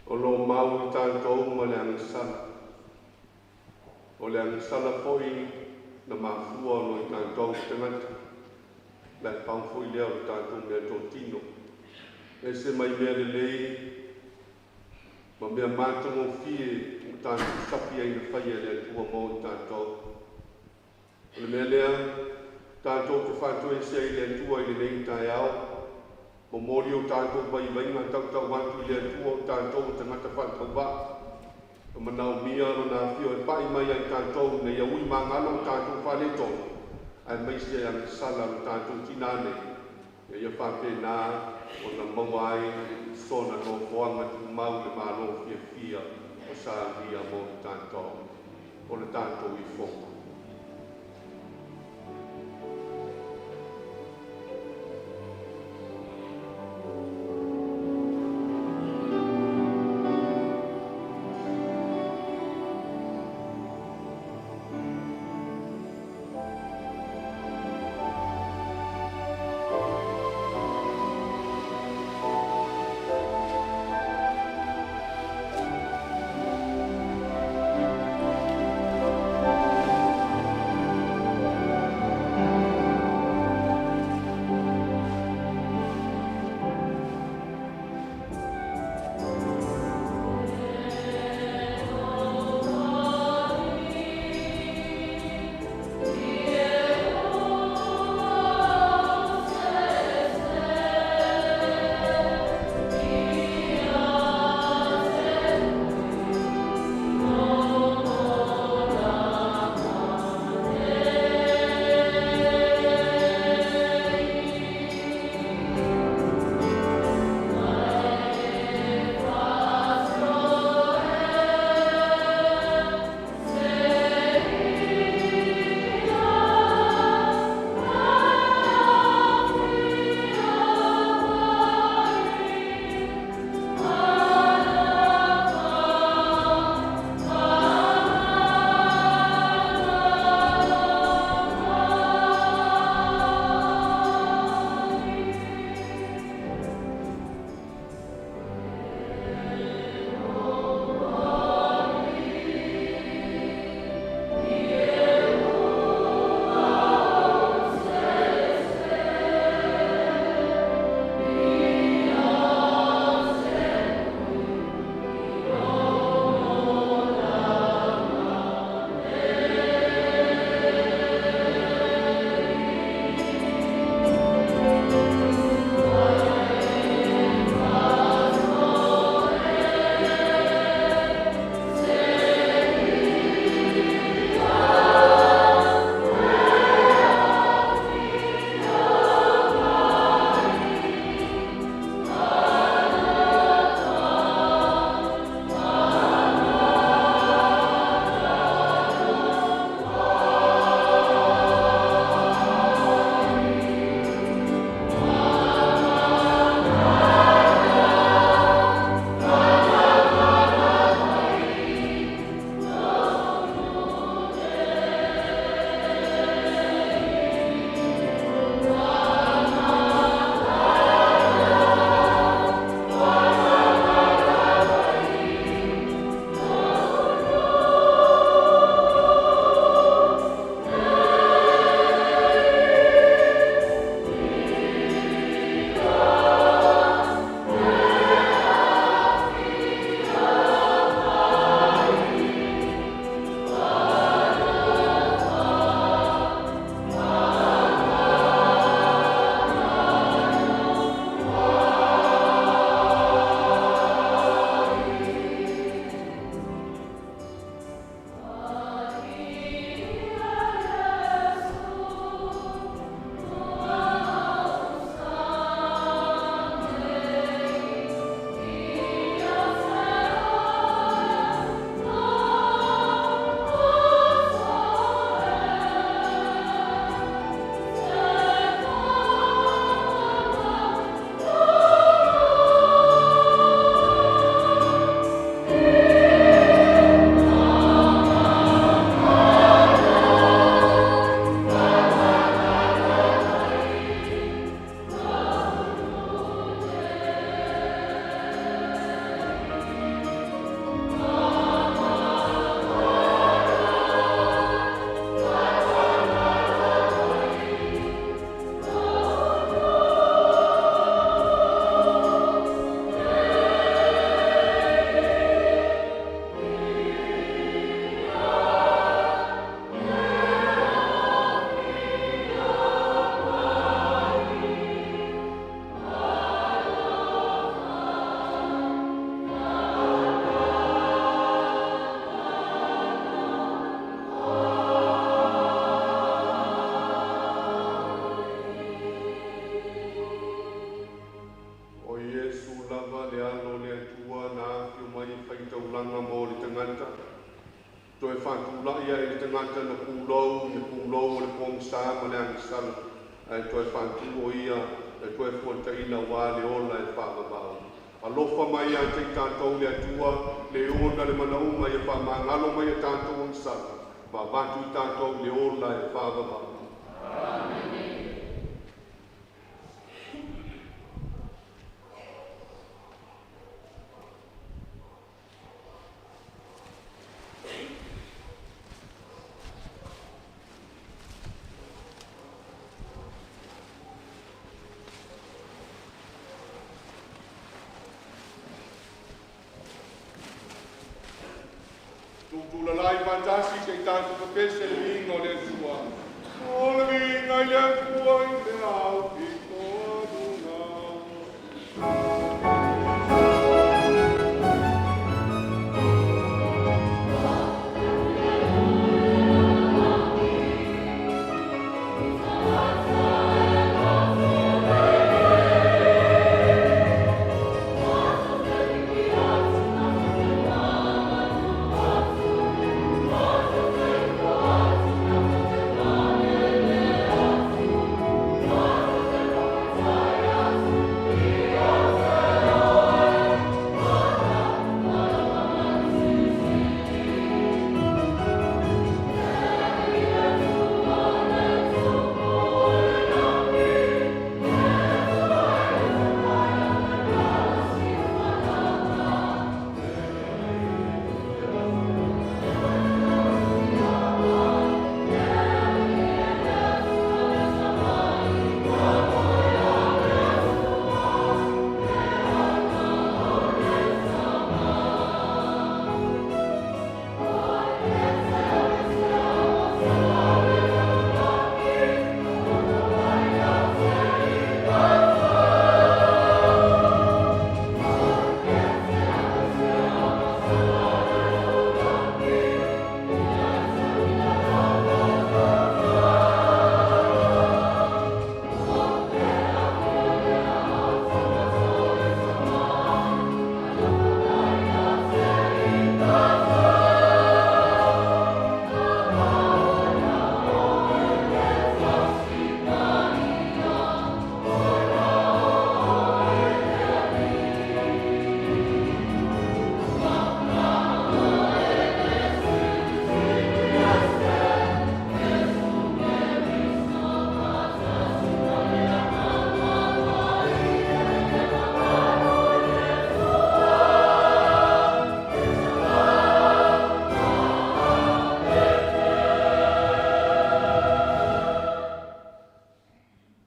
O lo o mau i tatou ma le agasala. O le agasala foi na mafua ona o i tatou tagata. La e pau foi lea o le tatou meatotino. Ese mai mea lelei ma mea matagofie ua tatou sapi ai na faia e le Atua mo i tatou. O le mea lea, tatou te faatoese ai i le Atua i lenei taeao, momoli o tatou vaivaiga tautau atu i le Atua o tatou o tagata faatauvaa. E manaomia lona afio e pai mai ai tatou ina ia ui magalo o tatou faaletonu, aemaise agasala lo tatou tinā nei, ina ia faapena ona maua ai sona nofoaga tumau i le Malo fiafia o saunia mo i tatou, o le tatou ifoga. le Alo o le Atua na afio mai e faitaulaga mo le tagata. Toe faatulai ae le tagata na pulou i le pulou o le pogisa ma le agasala, ae toe faatu o ia e toe fuataina aua le ola e faavavau. Alofa mai ia te i tatou le Atua, le ona le manaoga ia faamagalo mai a tatou agasala, ma avatu i tatou i le ola e faavavau. Tutulalai faatasi se i tatou pepese le viiga o le Atua. O le viiga i le Atua i le aupito aluga.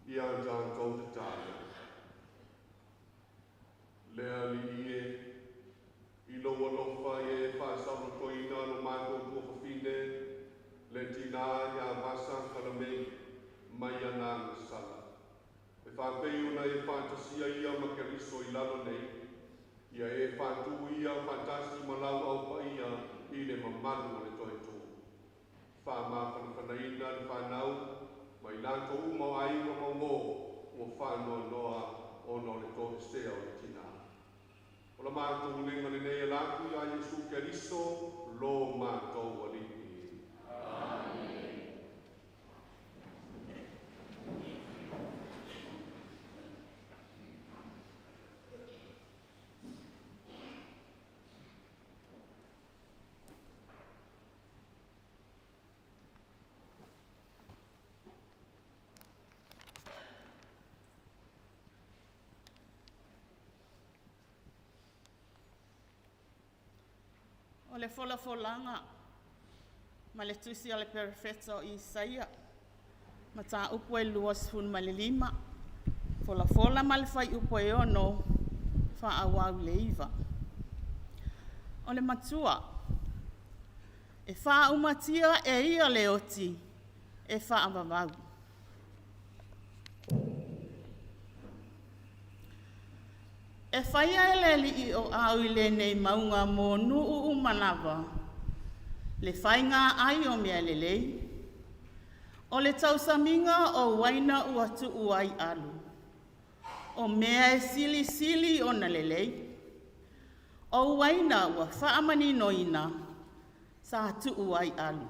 Ia tatou tatalo. Le Alii e, i lou alofa ia e faasaolotoina lo matou tuafafine, le tinā ia Vasa Kalamei mai ana agasala. E faapei ona e faatasia ia ma Keriso i lalo nei, ia e faatū ia faatasi ma lau Au Paia i le mamalu o le Toetū. Faamafanafanaina le fanau ma i latou uma o aiga ma uō ua faanoanoa ona o le toesea o le tinā. O la matou ulega lenei e ala atu iā Iesu Keriso lo matou Alii. O le folafolaga ma le tusi a le Perofeta o Isaia, mataupu e 25, folafola ma le fuaiupu e 6, faaauau i le 9. O le matua, e faaumatia e ia le oti e faavavau. E faia e le Alii o au i lenei mauga mo nuu uma lava, le faiga ai o mea lelei, o le tausamiga o uaina ua tuu ai alu, o mea e silisili ona lelei. O uaina ua faamaninoina sa tuu ai alu.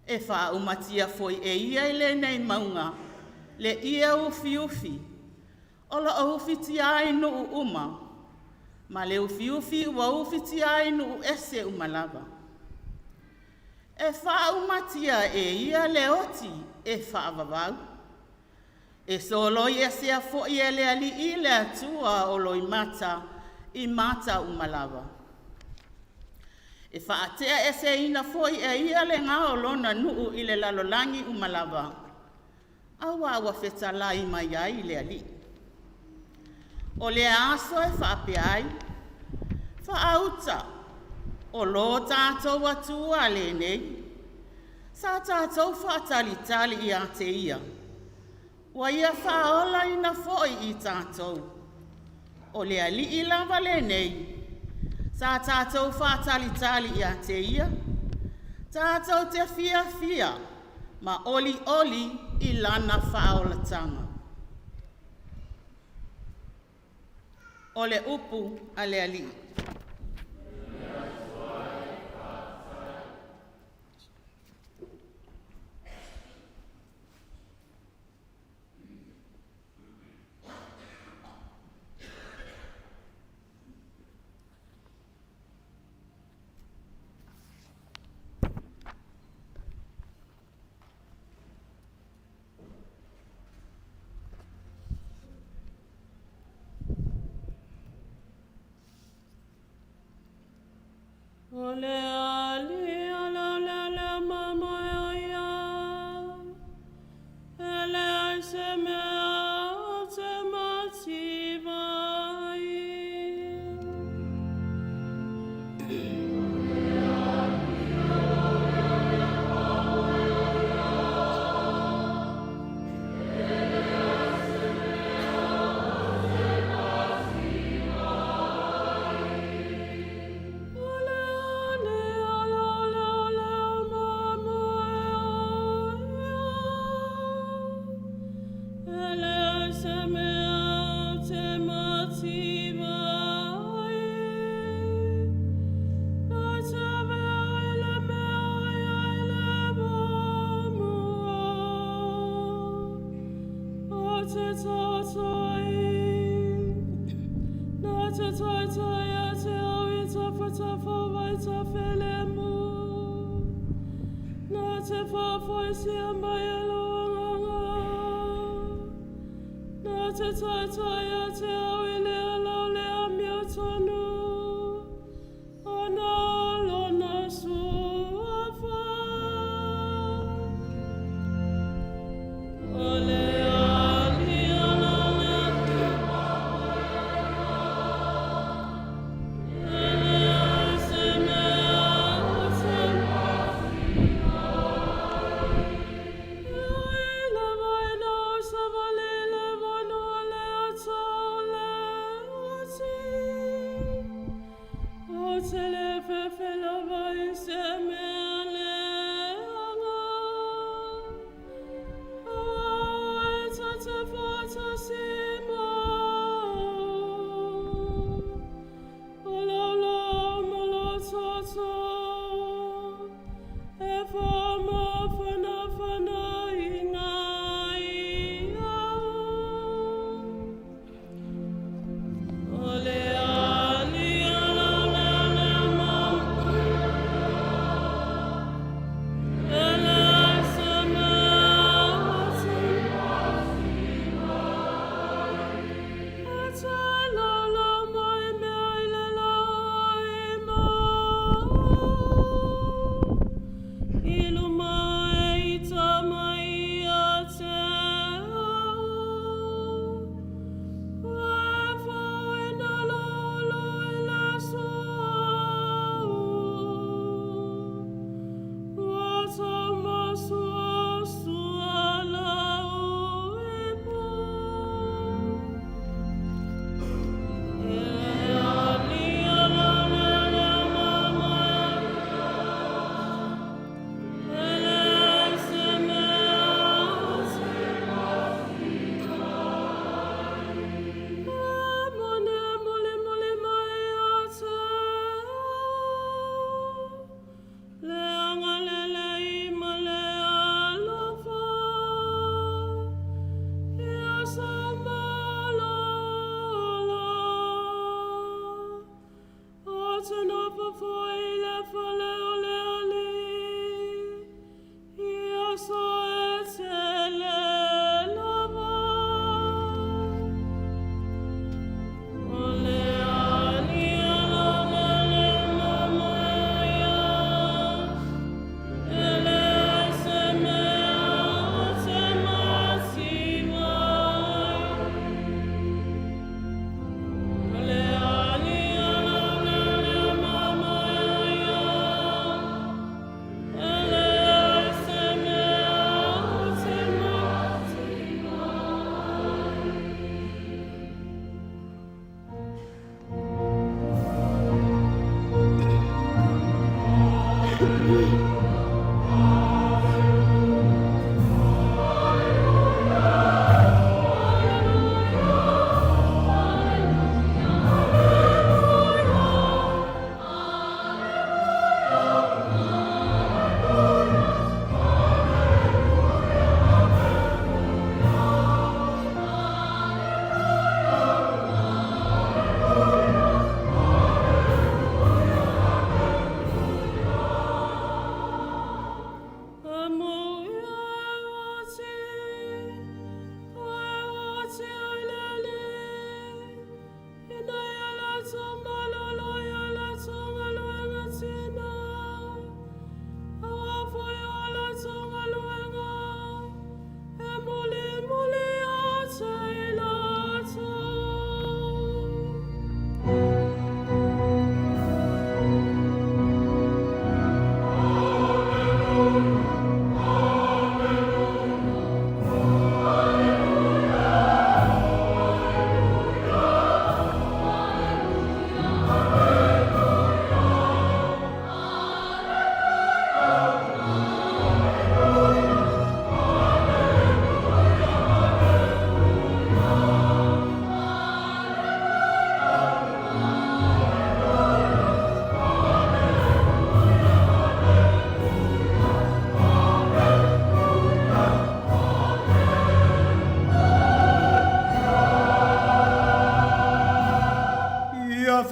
E faaumatia foi e ia i lenei mauga le ie ufiufi o loo ufitia ai nuu uma ma le ufiufi ua ufitia ai nuu ese uma lava. E faaumatia e ia le oti e faavavau, e soloi esea foi e le Alii le Atua o loimata i mata uma lava. E faateaeseina foi e ia le gao o lona nuu i le lalolagi uma lava, auā ua fetalai mai ai le Alii. O lea aso e faapea ai, “Faauta, o lo tatou Atua lenei, sa tatou faatalitali ia te Ia, ua Ia faaolaina foi i tatou. O le Alii lava lenei, sa tatou faatalitali ia te Ia, tatou te fiafia ma olioli i Lana faaolataga.” O le upu a le Alii. O le Alii e mamoe ai ia, e leai se mea ou te mativa ai. O le Alii e mamoe ai ia, e leai se mea ou te mativa ai. Na te avea i le mea e ai le vaamua, o te taitai, na te taitai ia te au i tafatafa o vai tafilemu. Na te faafoisia mai e lou agaga. Na te taitai ia te au i le ala o le amiotonu, ona o lona suafa. O le Alii e leai se mea ou te E le vaina o savali le vanua le ata o le oti.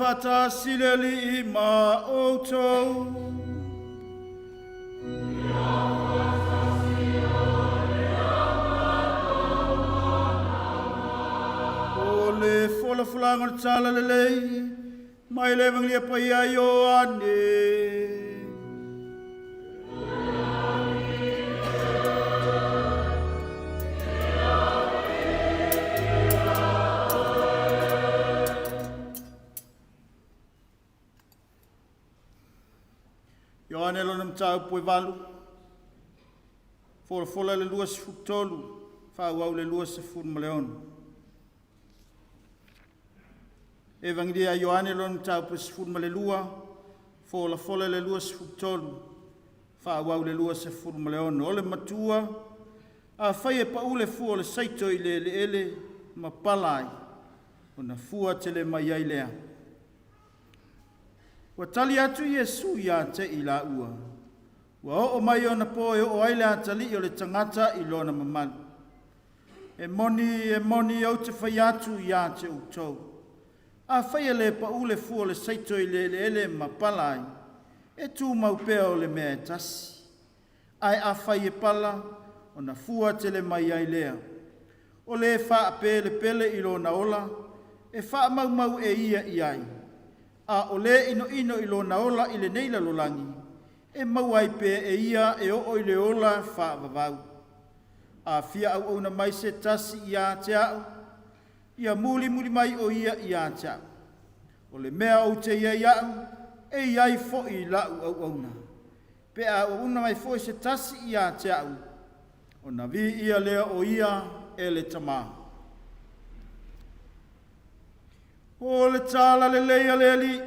faatasi le Alii ma outou. O le folafolaga o le tala lelei mai le Evangelia Paia Ioane. Ioane lona mataupu e valu, folafola le 23, faaauau le 26. Evangelia a Ioane lona mataupu e 12, folafola le 23, faaauau le 26. O le matua, afai e pau le fua o le saito i le eleele ma pala ai, ona fua tele mai ai lea. Ua tali atu Iesu ia te i laua, ua oo mai ona po e oo ai le atalii o le tagata i lona mamalu. E moni, e moni, ou te fai atu ia te outou. Afai e le pau le fua o le saito i le eleele ma pala ai, e tumau pea o le mea e tasi. Ae afai e pala, ona fua tele mai ai lea. O le faapelepele i lona ola, e faamaumau e ia i ai. A o le inoino i lona ola i lenei lalolagi, e maua ai pea e ia e oo i le ola faavavau. A fia auauna mai se tasi ia te au, ia mulimuli mai o ia ia te au. O le mea ou te i ai au, e i ai foi lau auauna. Pe a auauna mai foi se tasi ia te au, ona viia lea o ia e le Tamā. O le tala lelei a le Alii.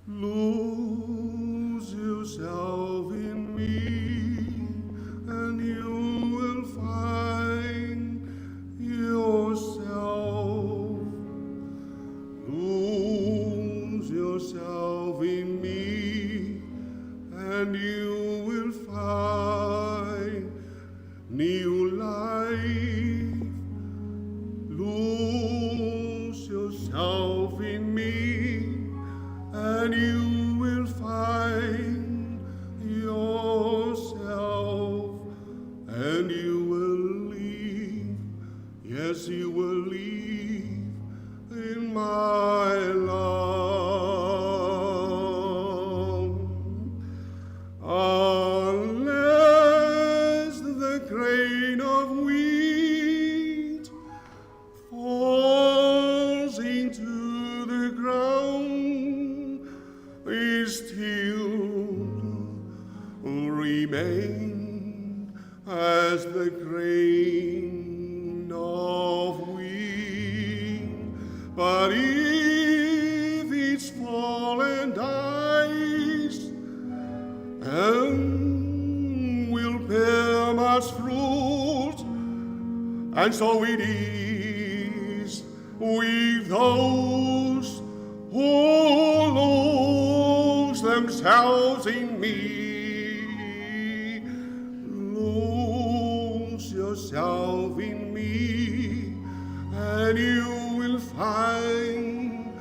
Lose yourself in me, and you will find yourself. Lose yourself in me, and you will find new life. Lose yourself in me, and you will find yourself, and you will live. Yes, you will live in my love. Unless the grain of wheat falls into the ground, it still remain as the grain of wheat. But if it's fallen dies, and will bear much fruit, and so it is with those who lose themselves in me. Lose yourself in me, and you will find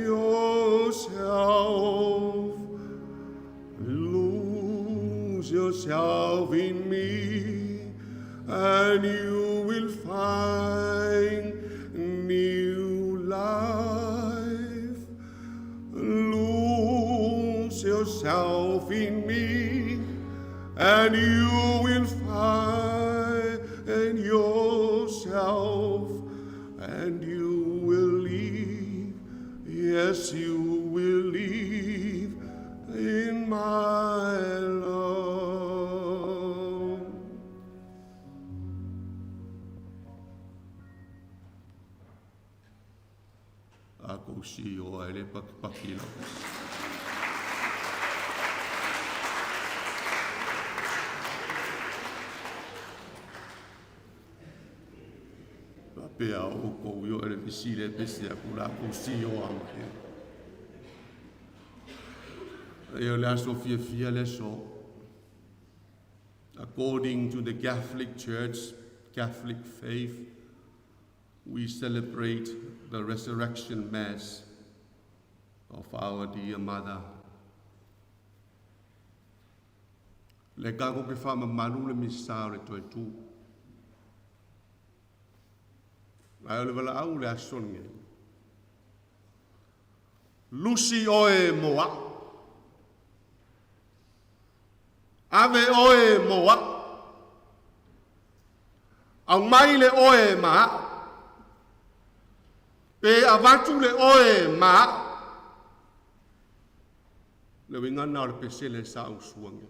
yourself. Lose yourself in me, and you will find new life. Lose yourself in me, and you will find yourself, and you will live. Yes, you will live in my love. A kou si o ai le pakipaki la. Pea o oukou i o ele fesili e pese aku la kou si o a mai. E o le aso fiafia le aso. According to the Catholic Church, Catholic faith, we celebrate the Resurrection Mass of our dear mother. Le kako ke whaamamalu le misa o le toe tū. Ai o le valaau le aso lenei. Lusi oe mo a'u. Ave oe mo a'u. Aumai le oe ma a'u. Pe avatu le oe ma a'u. Le uiga lena o le pesele sa ou suaga.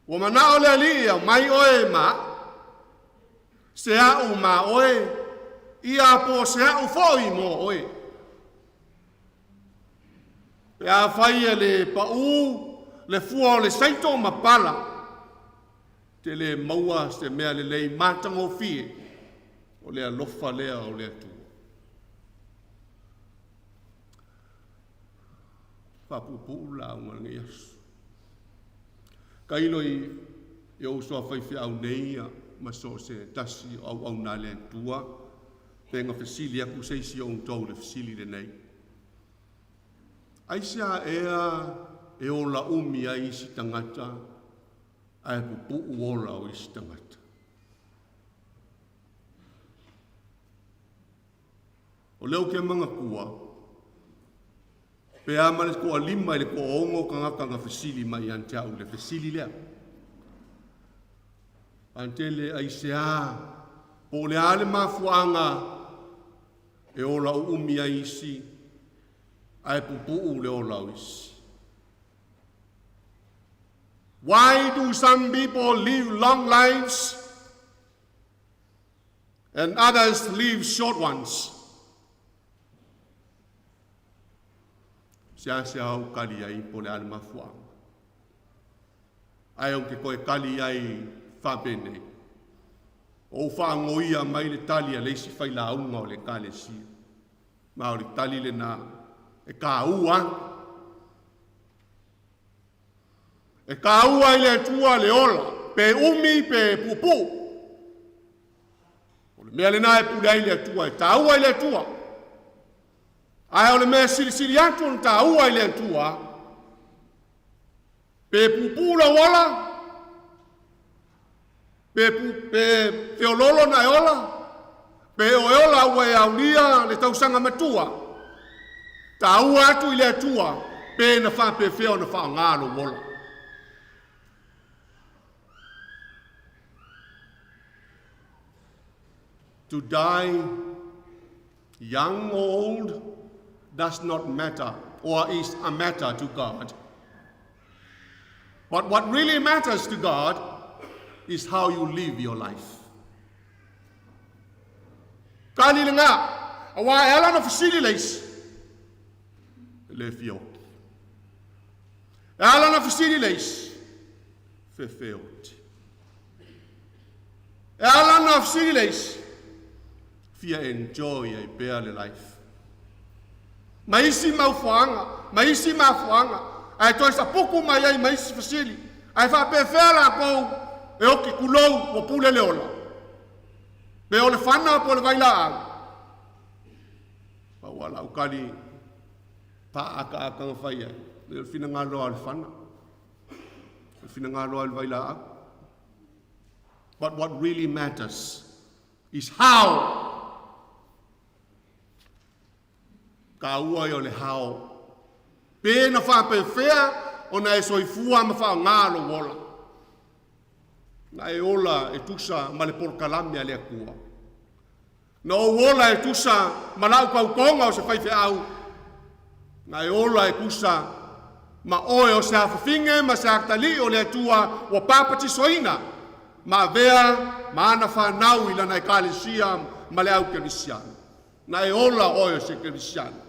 Ua manao le Alii e aumai oe ma a'u. Se a'u ma oe, ia po o se a'u foi mo oe. Pe afai e le pa'ū le fua o le saito ma pala, te le maua se mea lelei matagofie o le alofa lea o le Atua. Faapuupuu le lauga o lenei aso. Tailo i i ou uso a faifeau nei ma so o se tasi o auauna a le Atua, pe na fesili atu se isi o outou i le fesili lenei, Aisea ea e ola umi ai isi tagata ae pupuu ola o isi tagata? O lea ou te manatua, pe a ma le toalima i le toaono tagata na fesili mai ia te au i le fesili lea. Antele aisea, po o le a le mafuaaga e ola uumi ai isi, ae pupuu le ola o isi. Why do some people live long lives and others live short ones? Seasea ou kali ai po o le a le mafuaaga. Ae ou te toe kali ai faapenei. Ou faagoia mai le tali a le isi failauga o le Ekalesia. Ma o le tali lena e kāua. E kāua i le Atua le ola, pe umi pe puupuu. O le mea lena e pule ai le Atua, e tāua i le Atua. Ae o le mea silisili atu ona tāua i le Atua, pe puupuu lau ola, pe, pu, pe feololo na e ola, pe o e ola ua e aulia le tausaga matua, tāua atu i le Atua, pe na faapefea ona faaaoga lou ola. To die young or old does not matter or is a matter to God. But what really matters to God is how you live your life. Kali le ngā, aua e ala na fesili le isi. E le fia oki. E ala na fesili le isi. Fefe oti. E ala na fesili le isi. Fia enjoy ai pea le life. Ma isi maufuaga, ma isi mafuaaga, ae toe sapuku mai ai ma isi fesili, ae faapefea latou e oki kulou ua pule le ola? Pe o le fana po o le vailaau? Pau a lau kali paaakaakaga fai ai, o le finagalo lava o le fana, o le finagalo lava o le vailaau. But what really matters is how. Taua ia o le hao. Pe na faapefea ona e soifua ma faaaoga lou ola. Na e ola e tusa ma le polokalame a le Atua. Na ou ola e tusa ma lau tautoga o se faifeau. Na e ola e tusa ma oe o se afafine ma se atalii o le Atua ua papatisoina ma avea ma ana fanau i lana Ekalesia ma le au kerisiano. Na e ola oe o se kerisiano.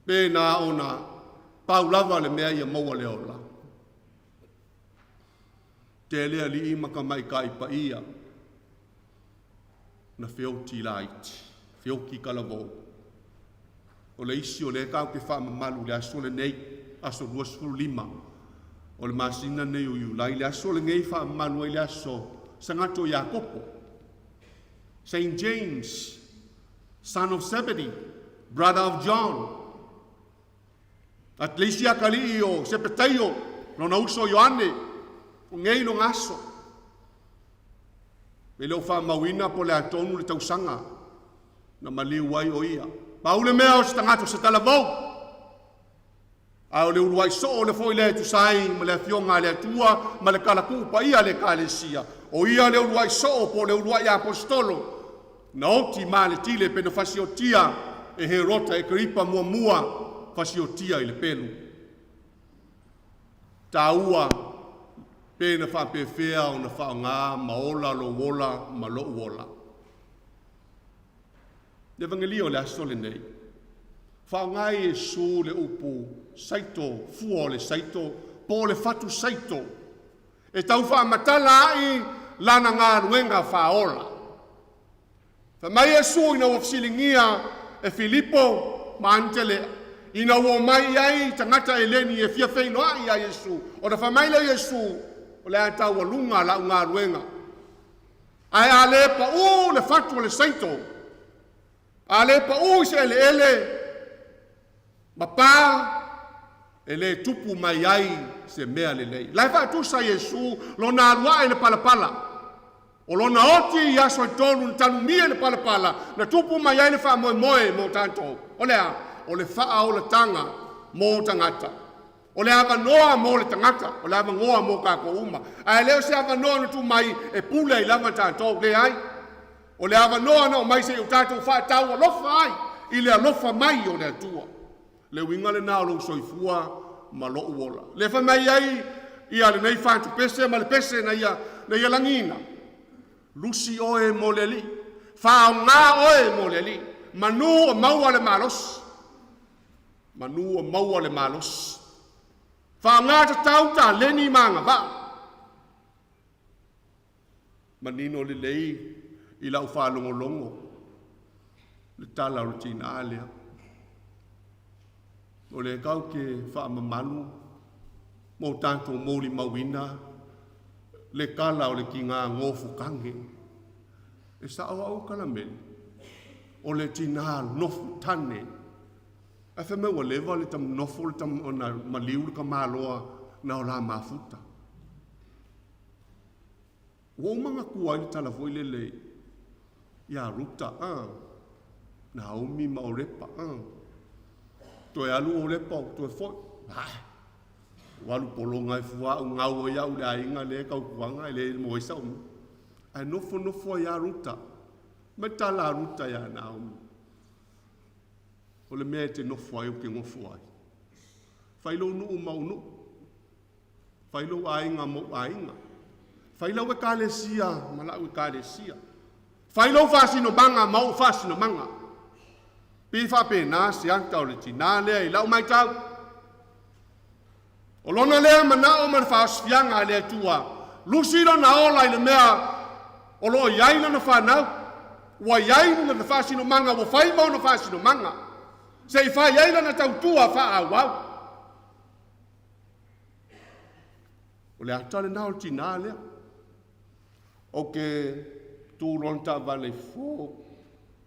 Pe na ona pau lava le mea ia maua le ola. Tele alii ma tamaitai paia. Na feoti laiti, feoti talavou. O le isi o lea tatou te faamamalu i le aso lenei, aso 25 o le masina lenei o Iulai, le aso lenei e faamamalu ai le aso Sagato Iakopo, Saint James, son of Zebedee, brother of John. A le isi atalii o Sepetaio, lona uso Ioane, o nei lona aso. E le o faamauina po o le a tonu le tausaga na maliu ai o ia. Pau le mea o se tagata o se talavou, a o le uluai soo le foi lea e tusa ai ma le Afioga a le Atua ma le kalakuu paia a le Ekalesia. O ia le uluai soo po o le uluai aposetolo na oti ma le tile pe na fasiotia e Herota Ekeripa muamua fasiotia i le pelu. Taua pe na faapefea ona faaaoga ma ola lou ola ma lo'u ola. Le Evagelio o le aso lenei, faaaoga e Iesu le upu saito, fua o le saito, po o le fatu saito, e tau faamatala ai lana galuega faaola. Fai mai Iesu ina ua fesiligia e Filipo ma Anitelea, ina ua omai i ai tagata Eleni e fia feiloai iā Iesu, ona fai mai lea o Iesu, O le a taualuga lau galuega. Ae a le paū le fatu o le saito, a le paū i se eleele ma pa, e le tupu mai ai se mea lelei. La e faatusa Iesu lona alu ae i le palapala. O lona oti i aso e tolu na tanumia i le palapala, na tupu mai ai le faamoemoe mo tatou. O le a? O le faaolataga mo tagata. O le avanoa mo le tagata, o le avanoa mo tatou uma. Ae le o se avanoa na tuu mai e pule ai lava tatou, leai. O le avanoa na aumai se i o tatou faataualofa ai i le alofa mai o le Atua. Le uiga lena o lou soifua ma lou ola. Lea fai mai ai ia lenei fatupese ma le pese na ia, na ia lagiina. Lusi oe mo le Alii. Faaaoga oe mo le Alii. Manu o maua le malosi. Manu o maua le malosi. Faaaoga tatau taleni ma agavaa. Manino lelei i lau faalogologo le tala o le tinā lea. O lea tatou te faamamalu mo tatou molimauina le tala o le tinā nofo tage. E sao au Kalameli, o le tinā nofo tane. Ae fai mai ua leva le nofo le ona maliu le tamaloa na o la mafuta. Ua ou manatua ai le tala foi lele ia Ruta, Naomi ma Orepa. Toe alu Orepa, toe foi. Ah, ua alu pologa ai fua au gau ai au le aiga lea e tautuaga e le maua ai sau mea. Ae nofonofo ai lava Ruta. Mai tala a Ruta ia Naomi. O le mea e te nofo ai ou te nofo ai. Fai lou nuu ma ou nuu. Fai lou aiga ma ou aiga. Fai lau ekalesia ma la'u ekalesia. Fai lou faasinomaga ma ou faasinomaga. Pei faapena se ata o le tinā lea i la'u matau. O lona lea mana'o ma le faaosifiaga a le Atua, lusi lona ola i le mea o lo o i ai lana fanau, ua i ai lana faasinomaga, ua fai ma ona faasinomaga, se i fai ai lana tautua faaauau. O le ata lena o le tinā lea. Ou te tu loa le taavale i fofo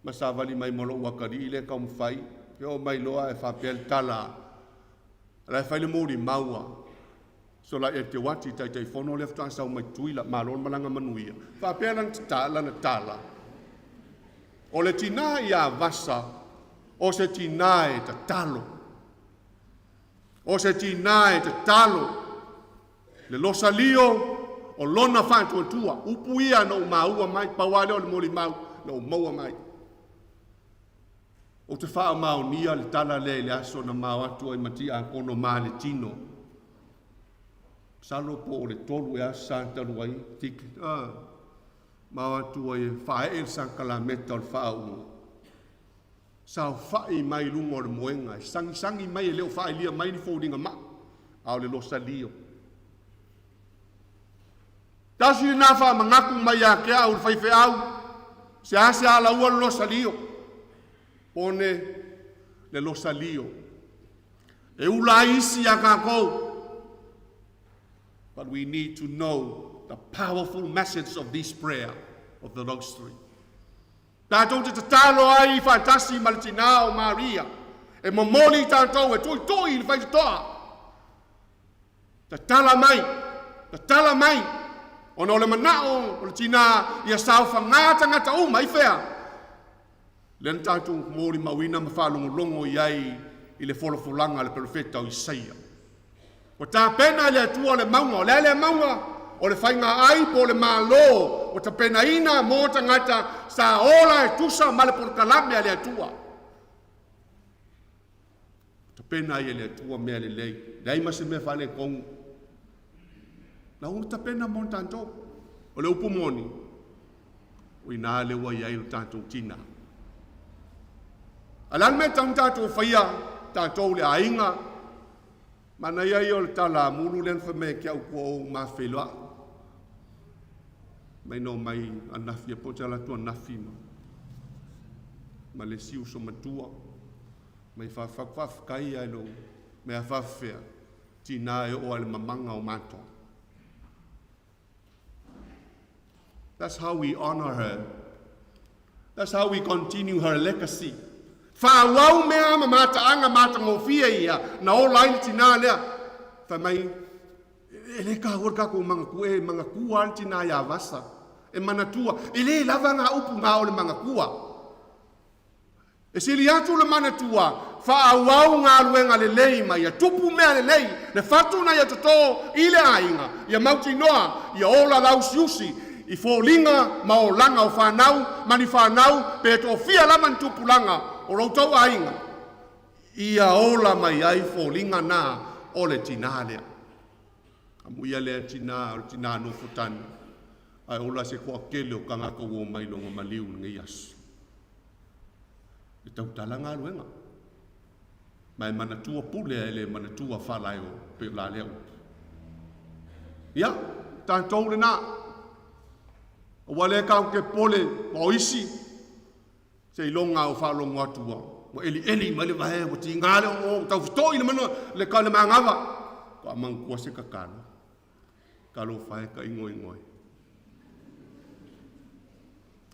ma savali mai ma lou atalii lea e taumafai. E oo mai loa ae faapea le tala, o la e fai le molimau a Solai Eteuati, Taitaifono lea faatoa sau mai Tutuila, malo le malaga manuia. Faapea lana tala, o le tinā ia Vasa, o se tinā e tatalo. O se tinā e tatalo le losalio o lona faatuatua. Upu ia na ou maua mai, pau lava lea o le molimau na ou maua mai. Ou te faamaonia le tala lea i le aso na mao atu ai ma Tiakono Maletino. Masalo po o le tolu ea sa talu ai, mao atu ai e faaee le sakalameta o le faauuga. Saofai mai luga o le moega, e sagisagi mai e le o faailia mai ni foliga maa, a o le losalio. Tasi lena faamanatu mai ia te au le faifeau. Seasea laua le losalio, pone le losalio. E ula ai isi iā tatou. But we need to know the powerful message of this prayer of the Rosary. Tatou te tatalo ai faatasi ma le tinā o Maria, e momoli i tatou e tuitui i le faitotoa. Tatala mai, tatala mai, ona o le manao o le tinā ia saofagā tagata uma i fea? Lea na tatou molimauina ma faalogologo i ai i le folafolaga a le perofeta o Isaia. Ua tapena e le Atua le mauga, o le a lea mauga? O le faiga ai po o le Malo ua tapenaina mo tagata sa ola e tusa ma le polokalame a le Atua. Tapena ai e le Atua mea lelei, leai ma se mea faaletonu. La ua tapena mo tatou. O le upu moni, o inā lea ua i ai lo tatou tinā. A le a le mea e tatau ona tatou faia, tatou le aiga, manaia ia o le tala amulu lea na fai mai e ke au kua ou mafeiloai. Mai no mai anafi e po te ala atu anafi ma, ma le isi uso matua. Mai faafetai ai lo mea faafefea, tinā e oo ai le mamaga o matou. That's how we honor her. That's how we continue her legacy. Faaauau mea ma mataaga matagofie ia na ola ai le tinā lea. Fai mai, e le taua le tatou manatua, e manatua lava le tinā ia Vasa. E manatua, e le lava ngā upu ngā o le manatua. E sili atu le manatua, faaauau galuega lelei ma ia tupu mea lelei, le fatu na ia totō i le aiga, ia mautinoa, ia ola lausiusi, i foliga ma olaga o fanau ma ni fanau pe toafia lava ni tupulaga o lo outou aiga, ia ola mai ai foliga na o le tinā lea. Amuia lea tinā o le tinā nofotane, ae ola se toatele o tagata ua omai i lona maliu i lenei aso. E tautala galuega. Ma e manatua pule ae le manatua faalaeo pei o la lea upu. Ia, tatou lena. Aua lea tatou te popole ma o isi, seiloga o faalogo atu ua, ua elieli mai le vae, ua tiga le oo, ua taufito'i le manu, le, le manava. Faatoa manatua se tatalo. Talofa e ka igoigoe.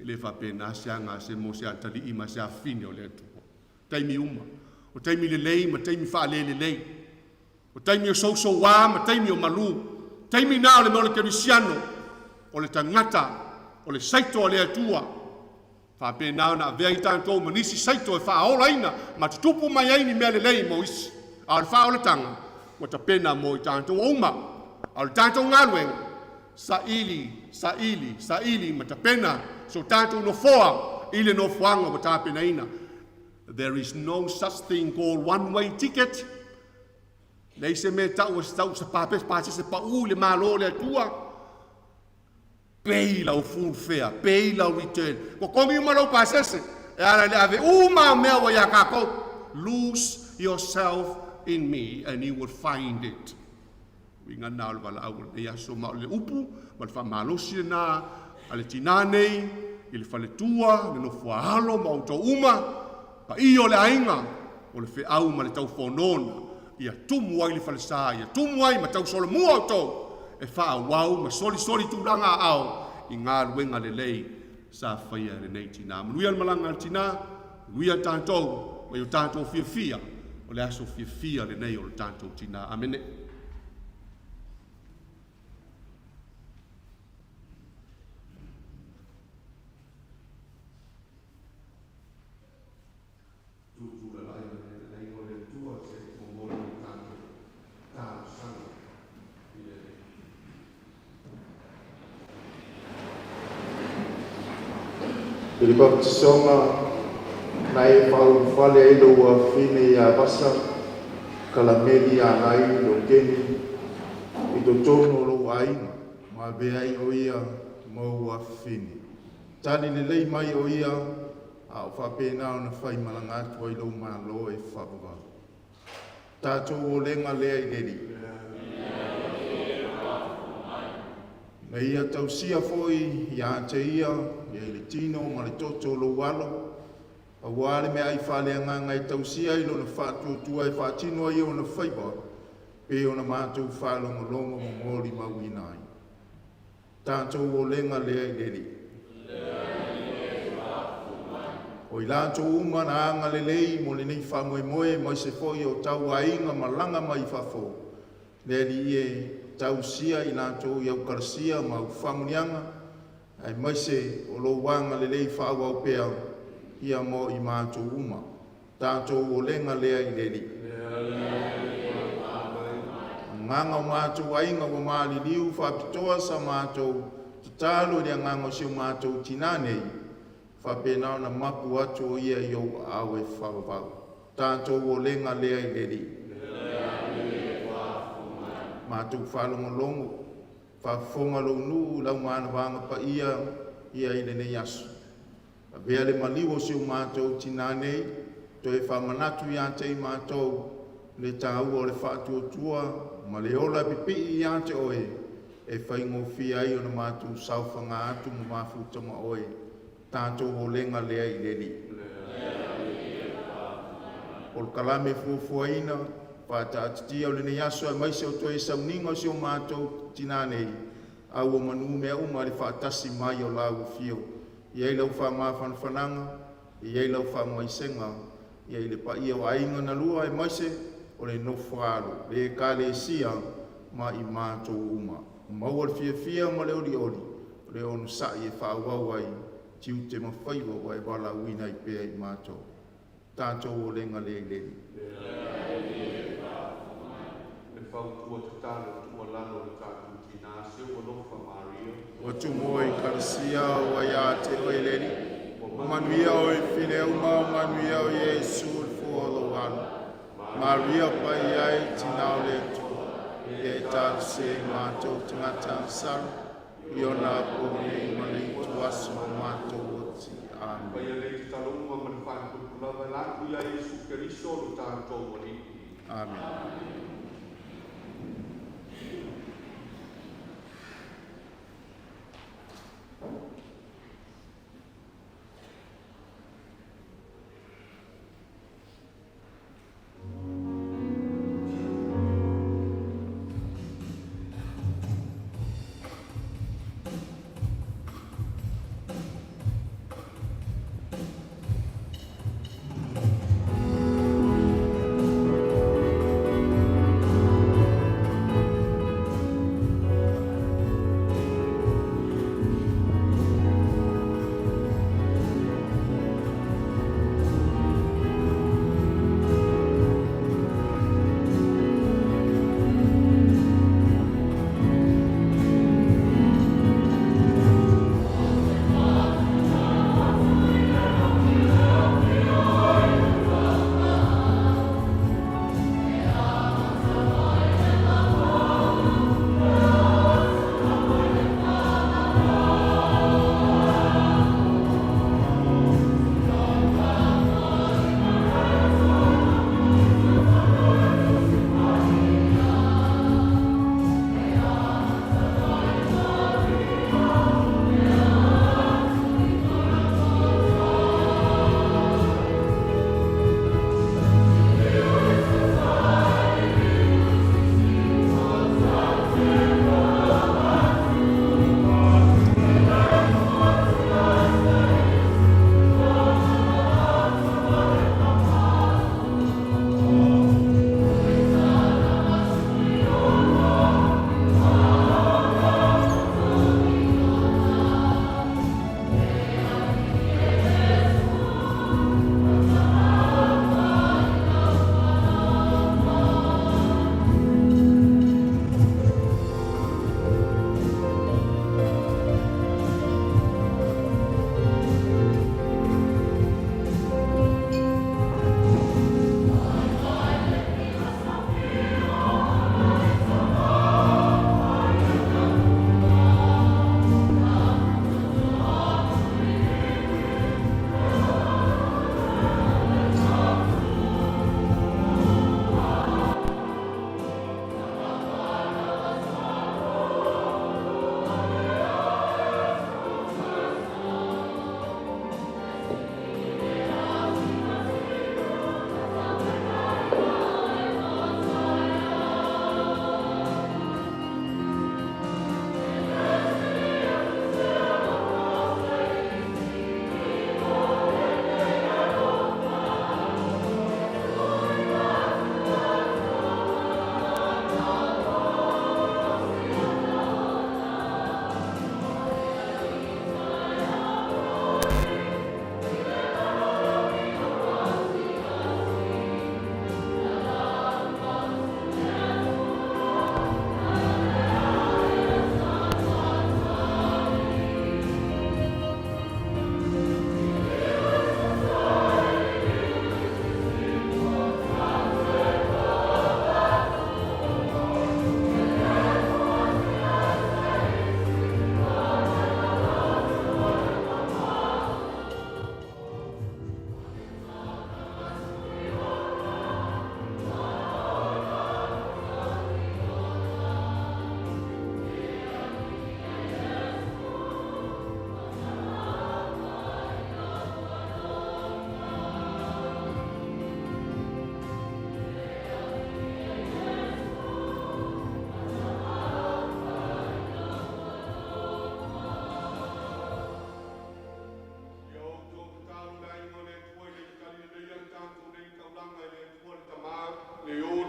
E le faapena se aga se mo se atalii ma se afafine o le Atua. Taimi uma. O taimi lelei ma taimi faalelelei. O taimi o sousouā ma taimi o malū. Taimi na o le mea o le kerisiano, o le tagata, o le saito a le Atua. Faapena ona avea ai tatou ma nisi saito e faaolaina ma tutupu mai ai ni mea lelei mo isi. A o le faaolataga, ua tapena mo i tatou uma. A o le tatou galuega, saili, saili, saili ma tapena so tatou nofoa i le nofoaga ua tapenaina. There is no such thing called one way ticket. Leai se mea e tau e se tau se pasese paū i le Malo o le Atua. Pay lau full fare, pay lau return. Ua komi uma lou pasese. E ala i le ave uma o mea ua iā tatou. Lose yourself in me and you will find it. Uiga na o le valaau o lenei aso ma o le upu ma le faamalosi lena a le tinā nei i le faletua, le nofoaalo ma outou uma, paia o le aiga, o le feau ma le taufonono ia tumu ai le falesa, ia tumu ai ma tausolomua outou e faaauau ma solisoli tulaga aao i galuega lelei sa faia e lenei tinā. Manuia le malaga a le tinā, manuia tatou ma i o tatou fiafia, o le aso fiafia lenei o le tatou tinā. Amene. Tūtū lala'i ma le fetalaiga o le Atua se i momoli le tatou talosaga i le Alii. I le baptisoga na e faaulufale ai lou afafine iā Vasa Kalameli Alai Lokeni i totonu o lou aiga ma avea ai o ia ma ou afafine. Tali lelei mai o ia a o faapena ona faimalaga atu ai lou Malo e faavavau. Tatou olega lea i le Alii. Na ia tausia foi ia te ia ia i le tino ma le toto o lou alo, auā le meaai faaleagaga e tausia ai lona faatuatua e faatino ai ona faiva, pei ona matou faalogologo ma molimauina ai. Tatou olega lea i le Alii. O i latou uma na agalelei mo lenei faamoemoe aemaise foi o tauaiga malaga mai fafo, le Alii e, tausia i latou i au kalasia ma au faamanuiaga, aemaise o lou agalelei faaauau pea ia mo i matou uma. Tatou olega lea i le Alii. Agaga o matou aiga ua maliliu faapitoa sa matou tatalo i le agaga o si o matou tinā nei, faapena ona mapu atu o ia i ou aao e faavavau. Tatou olega lea i le Alii. Matou faalogologo, faafofoga lou nuu i lau manavaga paia ia i lenei aso. Avea le maliu o si o matou tinā nei, toe faamanatu ia te i matou le taua o le faatuatua ma le ola pipii ia te oe, e faigofie ai ona matou saofaga atu ma mafuta ma oe. Tatou olega lea i le Alii. Polokalame fuafuaina faataatitia o lenei aso aemaise o toe sauniga o si o matou tinã nei, a ua manu mea uma i le faatasi mai o lau Afio. E i ai lau faamafanafanaga, e i ai lau faamaisega ia i le paia o aiga na lua aemaise o le nofo a alo, le Ekalesia ma i matou uma. Maua le fiafia ma le olioli o le onosai e faaauau ai tiute ma faiva ua e valaauina ai pea i matou. Tatou olega lea i le Alii. Le fautua tatalo tuualalo a le tatou tinā, se ua alofa Maria. Ua tumua i Kalasia ua ia te oe le Alii. Ua manuia oe i fine uma, ua manuia o Iesu le fua o lou alo. Maria Paia e Tinā o le Atua, ia e talosia i matou tagata agasala, i ona apo nei ma le ituaso o matou oti. Amen. Paia nei tatalo uma ma le faatupu lava e latu ia Iesu Keriso lo tatou Alii. Amen.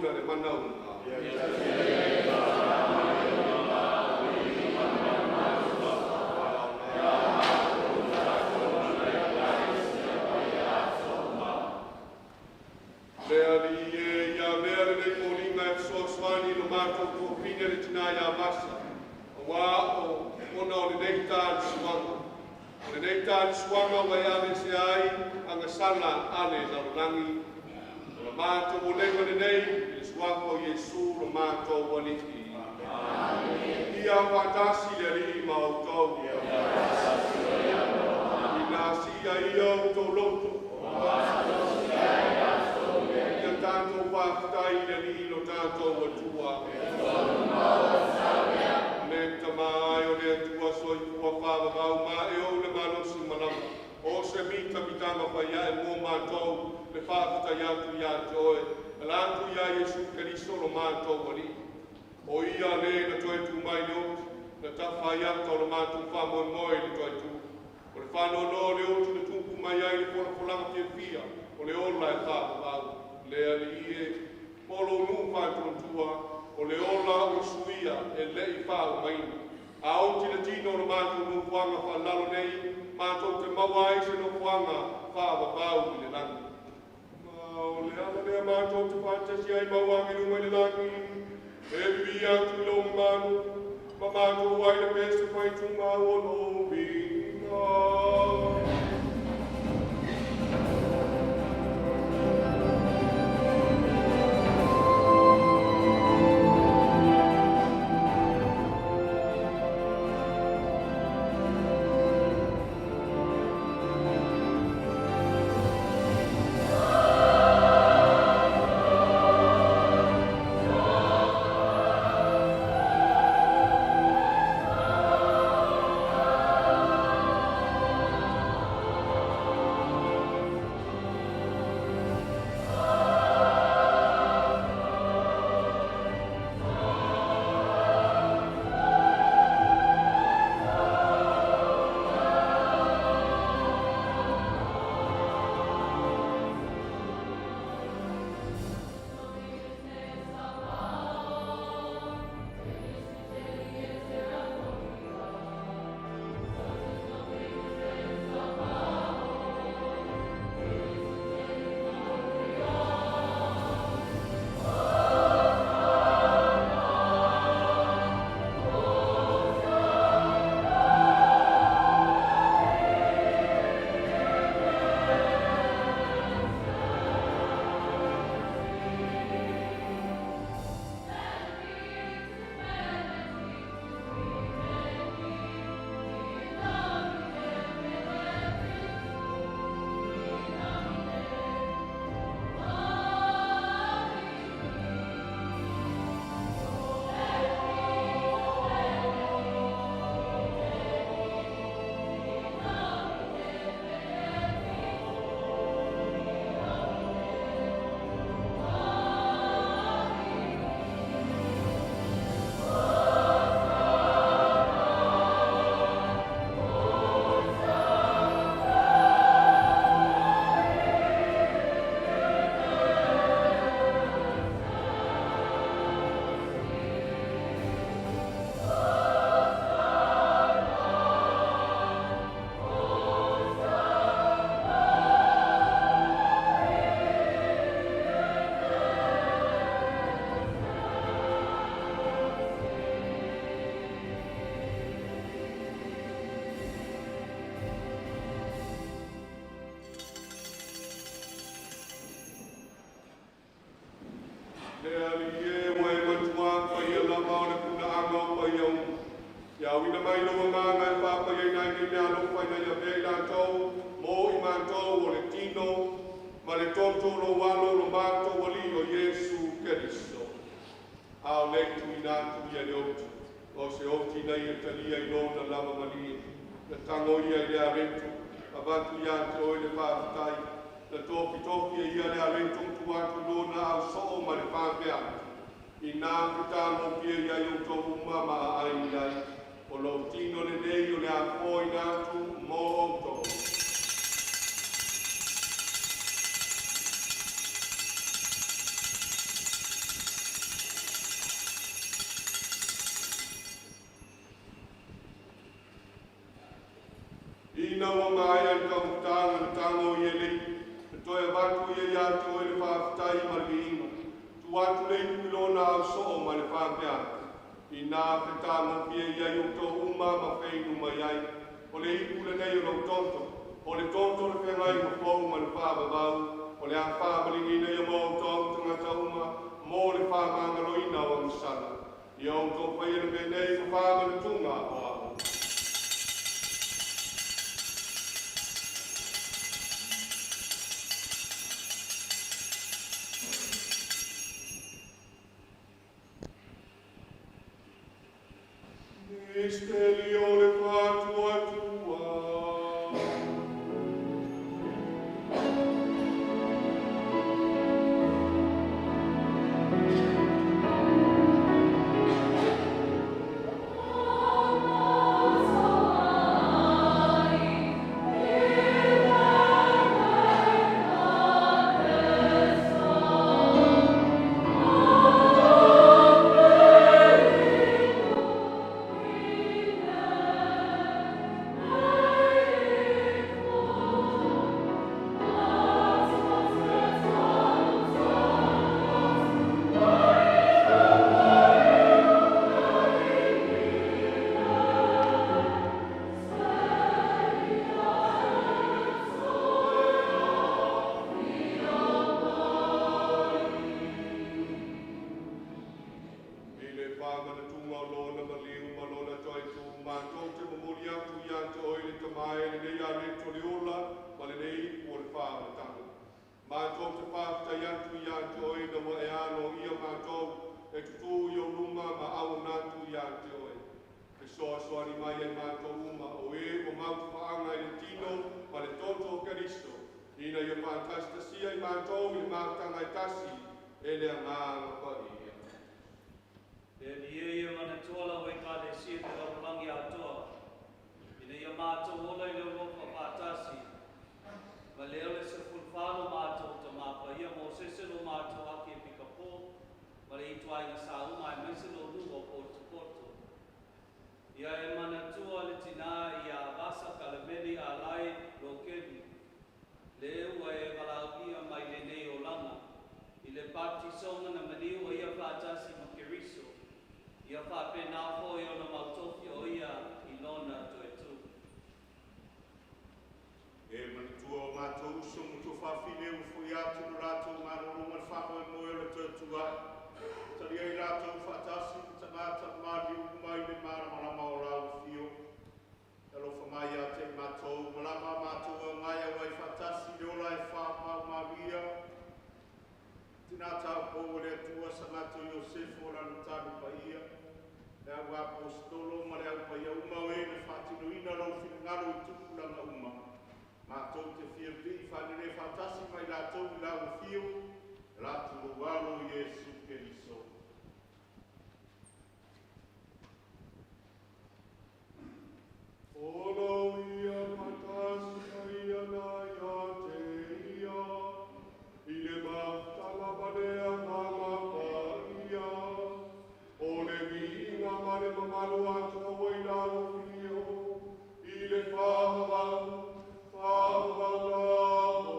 ona le mana uma. Le Alii e, ia avea lenei foliga e fesoasoani i lo matou toafine le tinā ia Vasa, auā o ona o lenei talisuaga. O lenei talisuaga ua e aveesea ai agasala a le lalolagi. O le matou olega lenei i le suafa o Iesu lo matou Alii. Ia faatasi le Alii ma outou. Ina siia ia outou loto. Ia tatou faafetai i le Alii lo tatou Atua. Le Tama e o le Atua soifua faavavau ma e ou le malosi malama. O se mitamitaga faiae mo matou le faafetai atu ia te oe. Ala atu ia Iesu Keriso lo matou Alii. O ia le na toe tu mai le oti, na tafa ai ata o le matou faamoemoe i le toe tu. O le faanoanoa o le oti na tupu mai ai le folafolaga fiafia o le ola e faavavau. Le Alii e, mo lou nuu faatuatua, o le ola ua suia e le'i faaumaina. A oti le tino o le matou nofoaga faalalo nei, matou te maua ai se nofoaga faavavau i le lagi. Ma o le ala lea matou te faatasi ai ma au agelu mai le lagi, e viviia atu i lou mamalu, ma matou ai le pese faitūmau o lou viiga. Le Alii e, ua e matuā paia lava o le punaaga o paia uma. Ia auina mai lou Agaga e faapaiaina ai nei meaalofa ina ia avea i latou mo i matou o le tino ma le toto o lou Alo lo matou Alii o Iesu Keriso. A o nei tuuina atu ia le oti, o se oti na ia talia i lona lava malie, na tago ia i le areto, avatu ia te oe le faafetai, na tofitofi e ia le areto ma tuu atu i lona ausoo ma le faapea atu, Inā fetagofie i ai outou uma ma aai i ai, o lou tino lenei o le a foaina atu mo outou. Tuu atu le ipu i lona aosoo ma le faapea atu, Inā fetagofie i ai outou uma ma feinu mai ai, o le ipu lenei o lou toto, o le toto o le feagaiga fou ma le faavavau, o le a faamaliliina ia mo outou tagata uma mo le faamagaloina o agasala. Ia outou faia le mea nei ma faamanatuga o a'u. Misteri o le Faatuatua. I le faamanatuga o lona maliu ma lona toetū, matou te momoli atu ia te oe le Tama e lenei aleto o le ola ma lenei ipu o le faaolataga. Matou te faafetai atu ia te oe ina ua e aloaia matou e tutū i ou luma ma auauna atu ia te oe. Fesoasoani mai ai matou uma o e ua mautufaaga i le tino ma le toto o Keriso, ina ia faatasitasia i matou i le mafutaga e tasi e le Agaga Paia. Le Alii e, ia manatua lau Ekalesia i le lalolagi atoa, ina ia matou ola i le alofa faatasi, ma lea o le 14 lo matou Tamā Paia Mosese lo matou Akiepikopo, ma le ituaiga sauga aemaise lo nuu o Potopoto. Ia e manatua le tinā ia Vasa Kalemeli Alai Lokeli, le ua e valaaulia mai lenei olaga, i le baptisoga na maliu ai ia faatasi ma Keriso, ia faapena foi ona mautofi o ia i lona toetū. E manatua o matou uso ma tuafafine ua fo'i atu lo latou malolo ma le faamoemoe o le toe tua'i. Talia i latou faatasi ma tagata maliu uma i le malamalama o lau afio. E alofa mai ia te i matou, malama a matou e agai auai faatasi i le ola e faamaumauia. Tina taupou o le Atua Sagato Iosefo o lana tali paia, le au aposetolo ma le au paia uma o e na faatinoina lou finagalo i tupulaga uma. Matou te fia vivii faalelei faatasi ma i latou i lau afio, e latou lou alo Iesu Keriso. O lau ia faatasi ma ia na ia te ia, i le mafutaga ma le Agaga Paia, o le viiga ma le mamalu atoa ua i lau afio, i le faavavau, faavavau lava.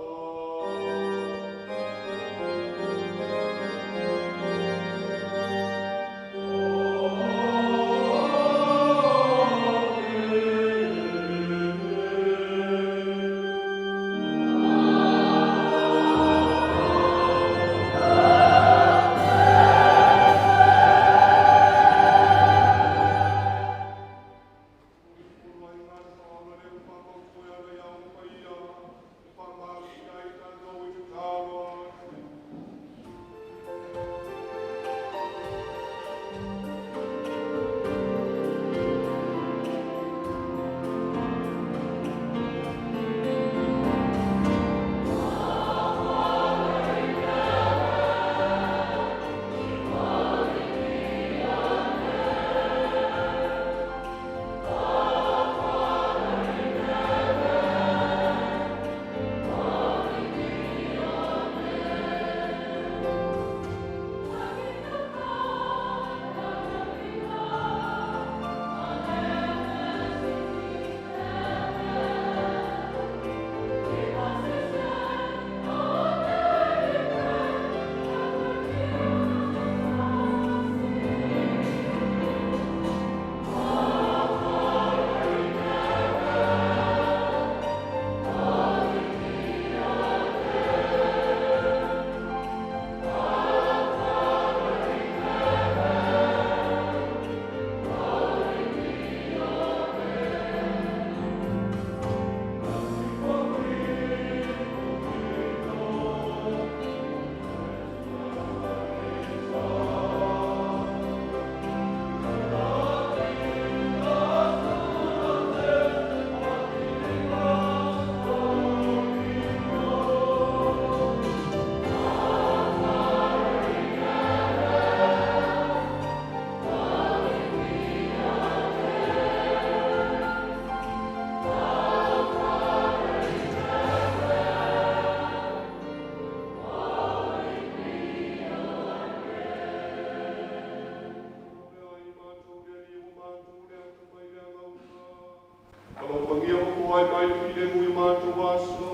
ma foai mai le filemu i matou aso,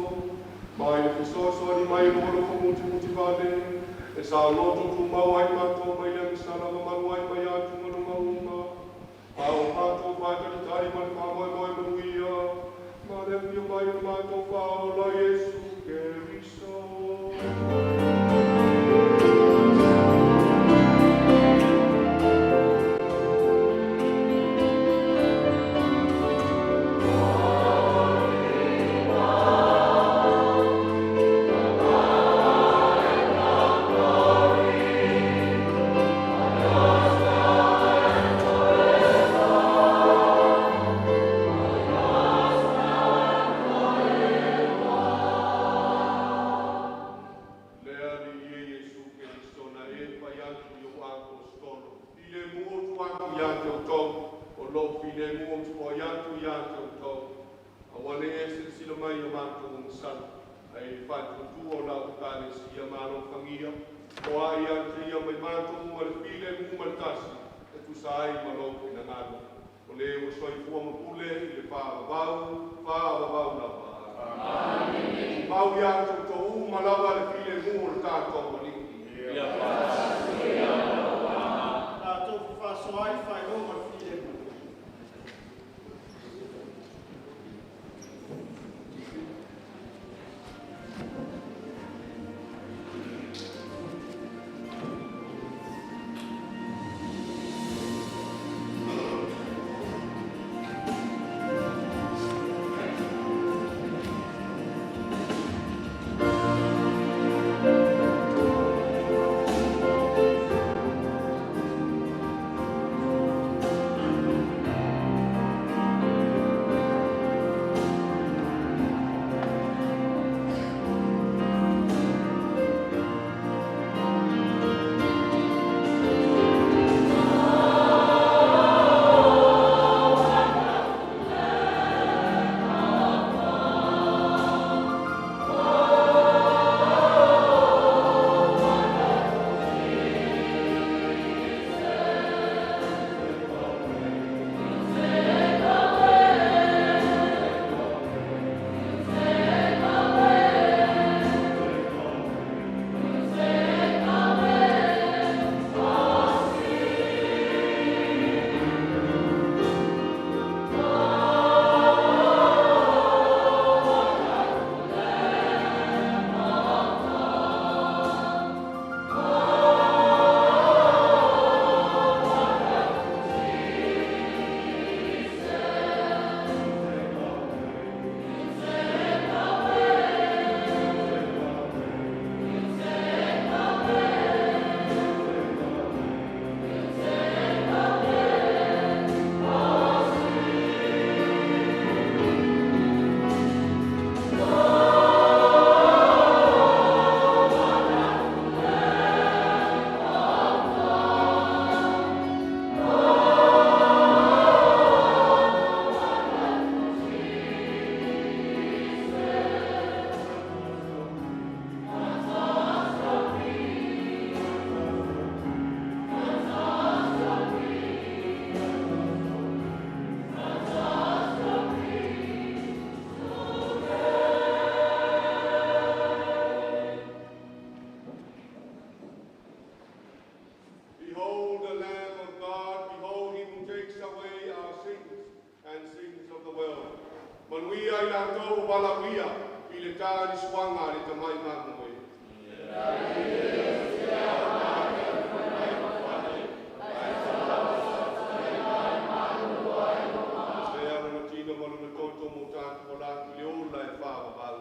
mai le fesoasoani mai o lou alofa mutimutivale, e saoloto tumau ai matou mai le agasala ma malu ai mai atugaluga uma, a o matou faatalitali ma le faamoemoe manuia, ma le afio mai o le matou Faaola Iesu Keriso. Le Alii e Iesu Keriso na e fai atu i ou Aposetolo, Filemu ou te atu ia te outou, o lou filemu ou te foai atu ia te outou. Aua ne i e silasila mai i a matou agasala, ae i le faatuatua o lau Ekalesia ma alofagia, foai ia te ia mai matou uma le filemu ma le tasi, e tusa ai ma lou finagalo. O le ua soifua ma pule i le faavavau, faavavau lava. Amene. Mau ia te outou uma lava le filemu o le tatou Alii. Ia faatasi pea ma lou agaga. Tatou fefaasoaai le faailoga o le filemu. Behold the Lamb of God, behold he who takes away our sins and sins of the world. Manuia i latou ua valaaulia i le ta i le suaga a le Tamai Mamoe. Sea lona tino ma lona toto mo tatou ola atu i le ola e faavavau.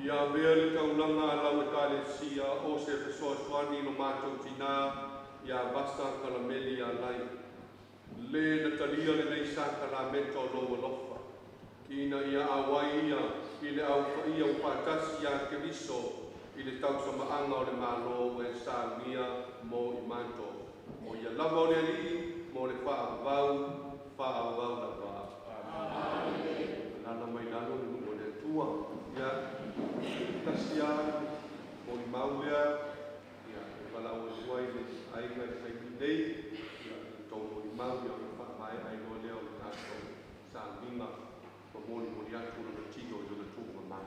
Ia avea le taulaga a lau Ekalesia o se fesoasoani i lo matou tinā iā Vasa Kalameli Alai, le na talia lenei sakalameta o lou alofa, ina ia auai ia i le aufaia ua faatasi iā Keriso i le tausamaaga o le Malo ua e saunia mo i matou. O ia lava o le Alii mo le faavavau, faavavau lava. Alaala mai lalo le nuu o le Atua. Ia, tasi lava le molimau lea, ia, e valaau atu ai le aiga i le taimi nei, ia, i le tou molimau, ia, ona faamaea ai loa lea o le tatou sauniga ma molimoli atu lona tino i lona tuugamau.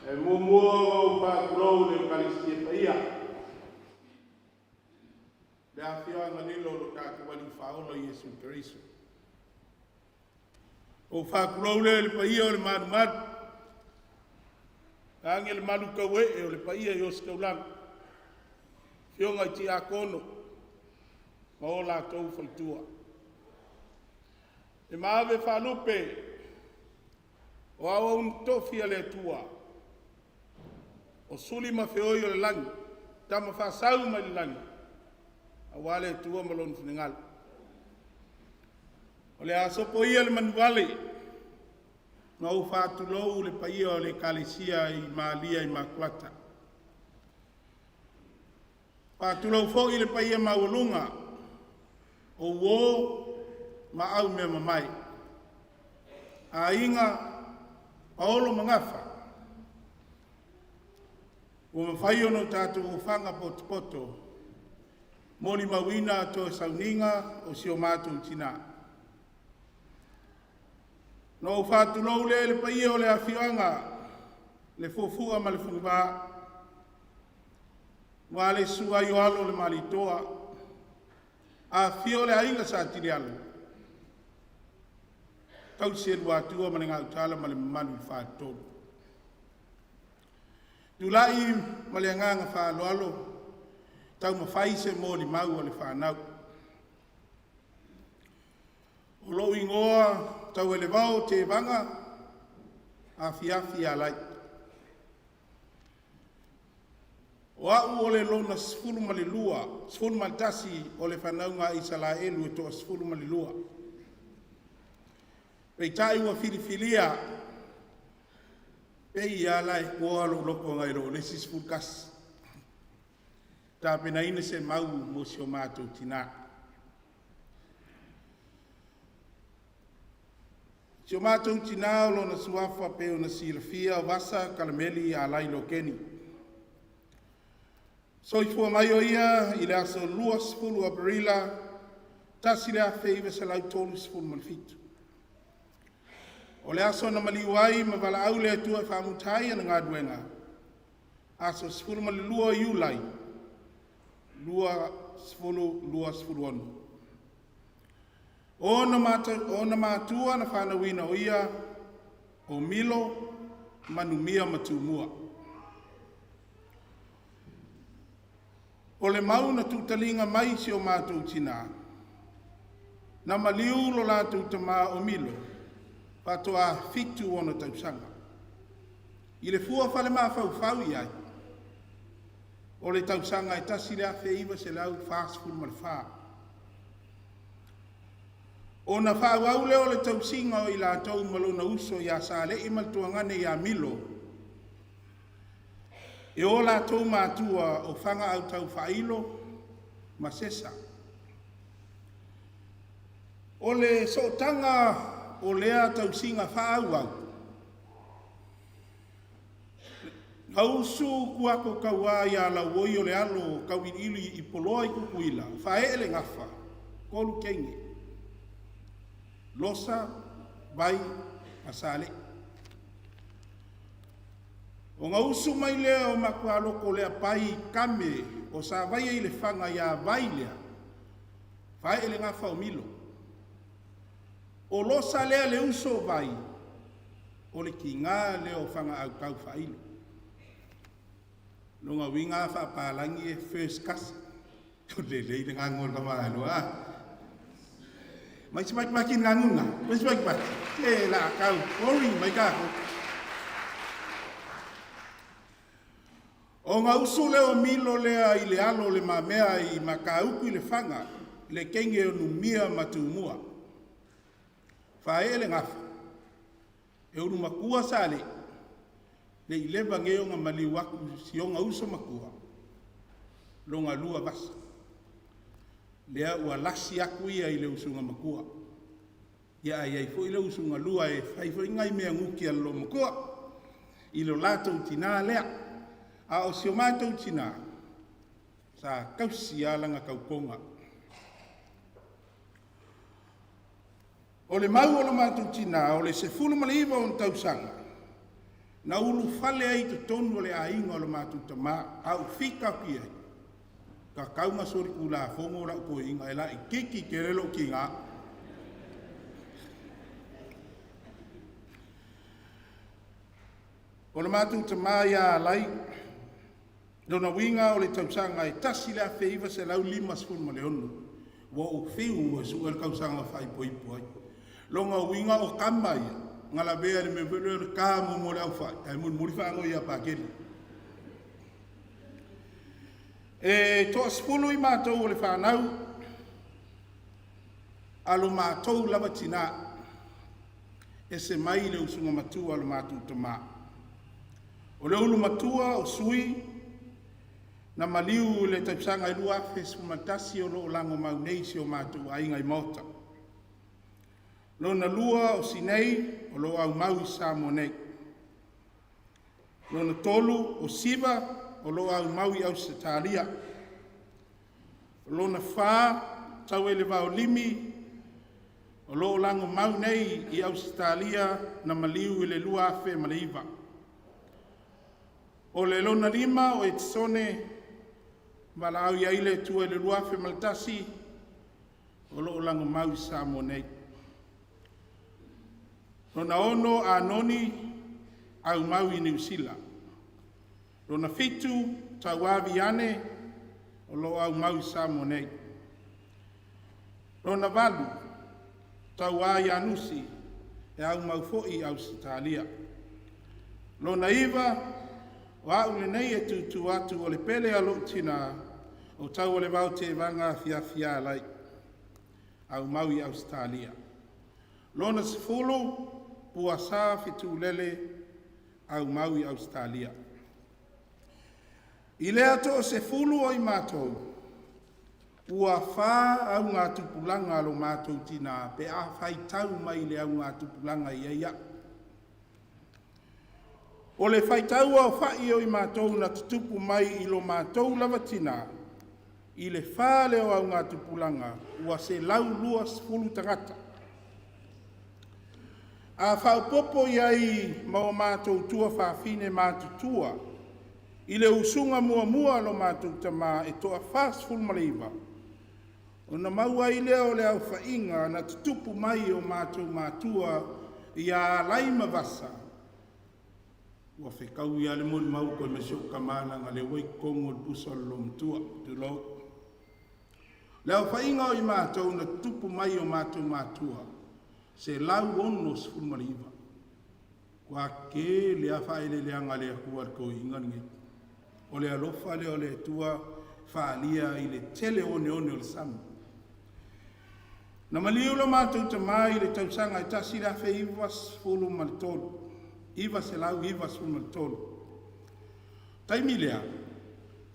E muamua ona ou faatulou i le Ekalesia paia, le afioaga lilo o lo tatou Alii Faaola Iesu Keriso. Ou faatulou lea i le paia o le malumalu, vaeane le malutauee o le paia i Ositaulaga, afioga i Tiakono ma o latou faletua. Le maave faalupe o auauna totofi a le Atua, o suli ma feoi o le lagi, tama faasau mai le lagi, aua le Atua ma Lona finagalo. O le a sopo ia le manuvale ma ou faatulou le paia o le Ekalesia i Malia Immaculata. E faatulou foi i le paia maualuga o uo ma aumeamamae, aiga, paolo ma gafa ua mafai ona tatou ofaga potopoto molimauina toe sauniga o si o matou tina. Ona ou faatulou lea i le paia o le afioaga le Fuafua ma le Funiva, aua le susu ai o Alo o le Malietoa, afifio le Aiga Sa Tilialo, tausi e Luatua ma le Gautaala ma le mamalu i le Faletolu. Tulai ma le agaga faaaloalo e taumafai se molimau a le fanau. O lou igoa TAUALEVAO Tevaga Afiafi Alai. O a'u o le lona 12, 11 o le fanauga a Isalaelu e toa-12. Peitai ua filifilia pei lava la e toa lou loto nai lo le isi 11, e tapenaina se mau mo si o matou tina. Si o matou tina o lona suafa pei ona silafia o Vasa Kalameli Alai Lokeni. Soifua mai o ia i le aso 20 Aperila 1937. O le aso na maliu ai ma valaau le Atua e faamuta ai ana galuega, aso 12 Iulai 2026. O ona matua na fanauina o ia, o Milo Manumia ma Tumua. O le mau na tuutaliga mai si o matou tina, na maliu lo latou tama o Milo faatoa 7 ona tausaga. I le fua faale-mafaufau i ai, o le tausaga e 1944. Ona faaauau lea o le tausiga o i latou ma lona uso ia Salei ma le tuagane ia Milo, e o latou matua o Fagaautau Faailo ma Sesa. O le sootaga o lea tausiga faaauau, na usu tuako-tauā ia Lauoi o le alo o Tauiliili i Poloa i Tutuila, faaee le gafa, tolu teine, Losa, Vai ma Salei. Ona usu mai lea o matualoko Leapai Kame o Savaia i Lefaga ia Vai lea, faaee le gafa o Milo. O Losa lea le uso o Vai, o le tiga lea o Fagaautau Faailo. Lona uiga a faapalagi e first cousin. Lelei le gago o le tama a. Mai se makimaki ni gaguga. Mai se makimaki. Se la kau. Boring mai kako. O ngā usu leo milo lea i le alo le mamea i makauku i le whanga, le kenge o numia matumua. Whae le ngafa. E uru makua sa le. Le i leva ngeo ngā maliu aku si onga uso makua. Longa lua vasa. Lea ua lasi aku ia i le usunga makua. Ia ai ai foi le usunga lua e fai foi ngai mea nguki a lo makua. I lo latou tina lea. A o si o matou tina, sa kausi alanga kaukonga. O le mau o lo matou tina, o le 19 o tausaga, na ulu fale ai te tonu o le ainga o lo matou tama, a ufika ki ai. Ka kaunga sori kula fongo la ko inga e la i kiki ke lelo ki ngā. O le matou tama ia alai, lona winga o le tausaga e 1956, ua ou fiu e sua le tausaga faaipoipo ai. Lona uiga o kama ia, galavea le mea foi lea o le ka mo le aufai, ae mulimuli faagoi ia Pakeli. E toasefulu i matou o le fanau, alo matou lava tina, e se mai le usuga matua lo matou tama. O le ulu matua o sui, na maliu le tausaga e 2011 o loo lago mau nei si o matou aiga i Maota. Lona lua o Sinei o loo au mau i Samoa nei. Lona tolu o Siva o loo au mau i Ausetalia. Lona whā tau e le vaolimi o loo lago mau nei i Ausetalia na maliu i le 2009. O le lona lima o Etisone valaau ia ile tua i le 2001 o loo lago mau i Samoa nei. Lona ono Anoni au mau i Niu Sila. Lona fitu Tauavi ane o loo au mau i Samoa nei. Lona valu Tauā Ianusi e au mau foi i Ausetalia. Lona iva o au lenei e tutu atu o le pele a lou tina o tau o le vao te vanga fiafia alai au mau i Ausetalia. Lona 10 puasa fitulele au mau i Ausetalia. I lea to o 10 o i mātou, ua whā au ngā tupulanga lo mātou tina, pe a whai tau mai le au ngā tupulanga i ia. O le whai tau o whai o i mātou na tutupu mai i lo mātou lava tina, i le whā leo au ngā tupulanga, ua 120 tagata. A whaupopo i ai mau mātou tua whawhine mātutua, i le usunga mua mua lo mātou tama e toa 49, o na maua i lea o le au whainga na tutupu mai o mātou mātua i a alai mavasa, ua whekau ia le moli mau koe me sio kamana le wai kongo le pusa lo matua, tu lo. Le au whainga o i mātou na tutupu mai o mātou mātua, 169. Kua ke le a whaele le anga le akua le ko inga nge. O le alofa le o le tua whaalia i le tele one one o le sami. Na maliu lo mātou tamai i le tausaga e 1993. 1993. Taimi lea,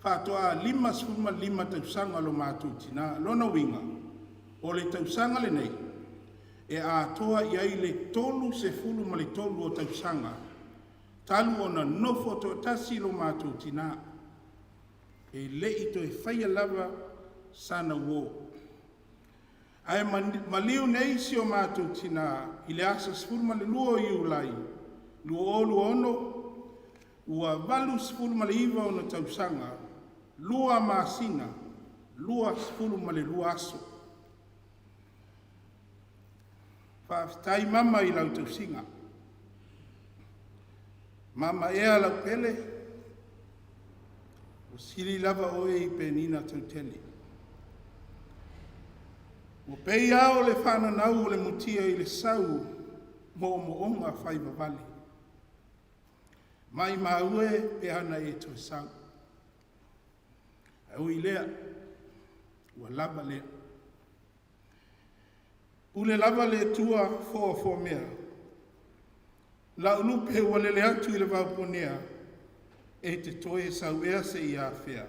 whaatoa 55 tausaga lo mātou tina, lona winga, o le tausaga lenei, e atoa i ai le 33 o tausaga, talu ona nofo toatasi lo mātou tina, e lei toe whaia lava sana uo. Ae maliu nei si o mātou tina i le asa 12 o Iulai, 2026, ua 89 ona tausaga, 2 masina, 22 aso. Faafetai mama i lau tausiga. Mama ea lau pele, Ua sili lava oe i Penina tautele. Ua pei lava o le fananau o le mutia i le sau moomooga faivavale. Maimau e pe ana e toe sau. Ae ui i lea, ua lava lea. Pule lava le Atua foafoamea. Lau lupe ua lele atu i le vao ponea, e te toe sau ea seia afea.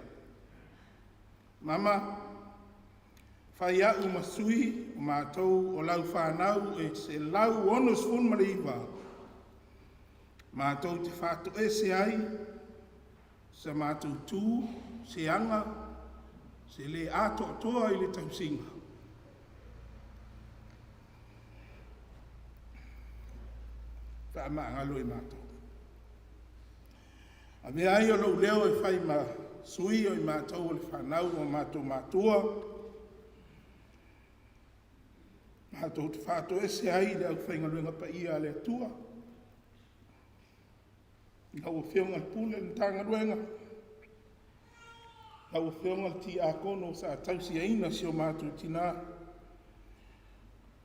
Mama, fai a'u ma sui o matou o lau fanau e 169, matou te faatoese ai sa matou tu, se aga, se le atoatoa i le tausiga. Faamagalo i matou. Avea ai o lou leo e fai ma sui o i matou o le fanau o matou matua, matou te faatoese ai i le aufaigaluega paia a le Atua, i lau Afioga i le Pule o le Matagaluega, lau Afioga i le Tiakono sa tausiaina si o matou tina,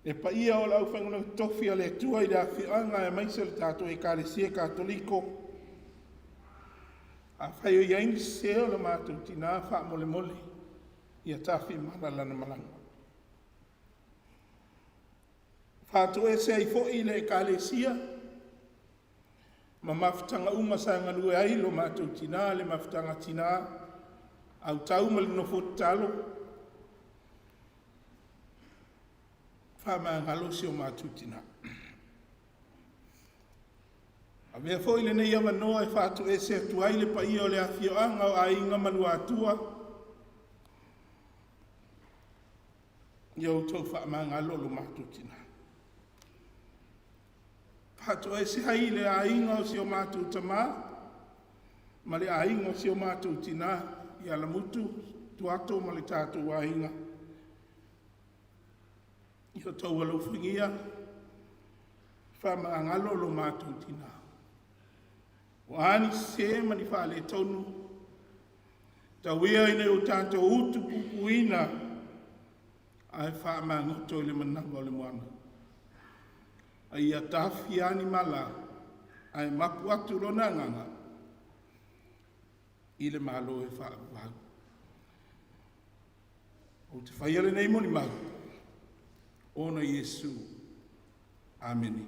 le paia o le aufaigaluega totofi a le Atua i le afioaga aemaise le tatou Ekalesia Katoliko. Afai o i ai ni sese o le matou tina, faamolemole ia tafimala lana malaga. Faatoese ai foi le Ekalesia ma mafutaga uma sa galue ai lo matou tina, le mafutaga a tina, autau ma le nofo tatalo, faamagalo si o matou tina. Avea foi lenei avanoa e faatoese atu ai le paia o le afioaga o Aiga Manuatua, ia outou faamagalo lo matou tina. Faatoese ai le aiga o si o matou tamā ma le aiga o si o matou tina ia Lamutu, Tuato ma le tatou aiga. Ia outou alofagia, faamagalo lo matou tina. O a ni sese ma ni faaletonu, tau ia ina o tatou utupupuina ae faamagoto i le manava o le moana. A ia tafi lava ni mala, ae mapu atu lona agaga i le Malo e faavavau. Ou te faia lenei molimau, ona Iesu. Amene.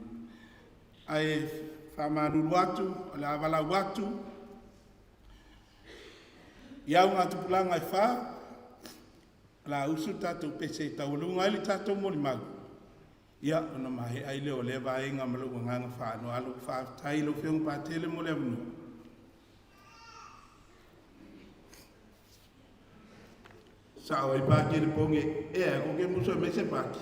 Ae faamalulu atu, o le a valaau atu i augatupulaga e fa, o le a usu le tatou pese e taualuga ai le tatou molimau, ia ona maea ai lea o lea vaega ma lou agaga faaaloalo. Faafetai i lau Afioga Patele mo le avanoa. Sao ai Patele Poge, e ko ke muso me se paki.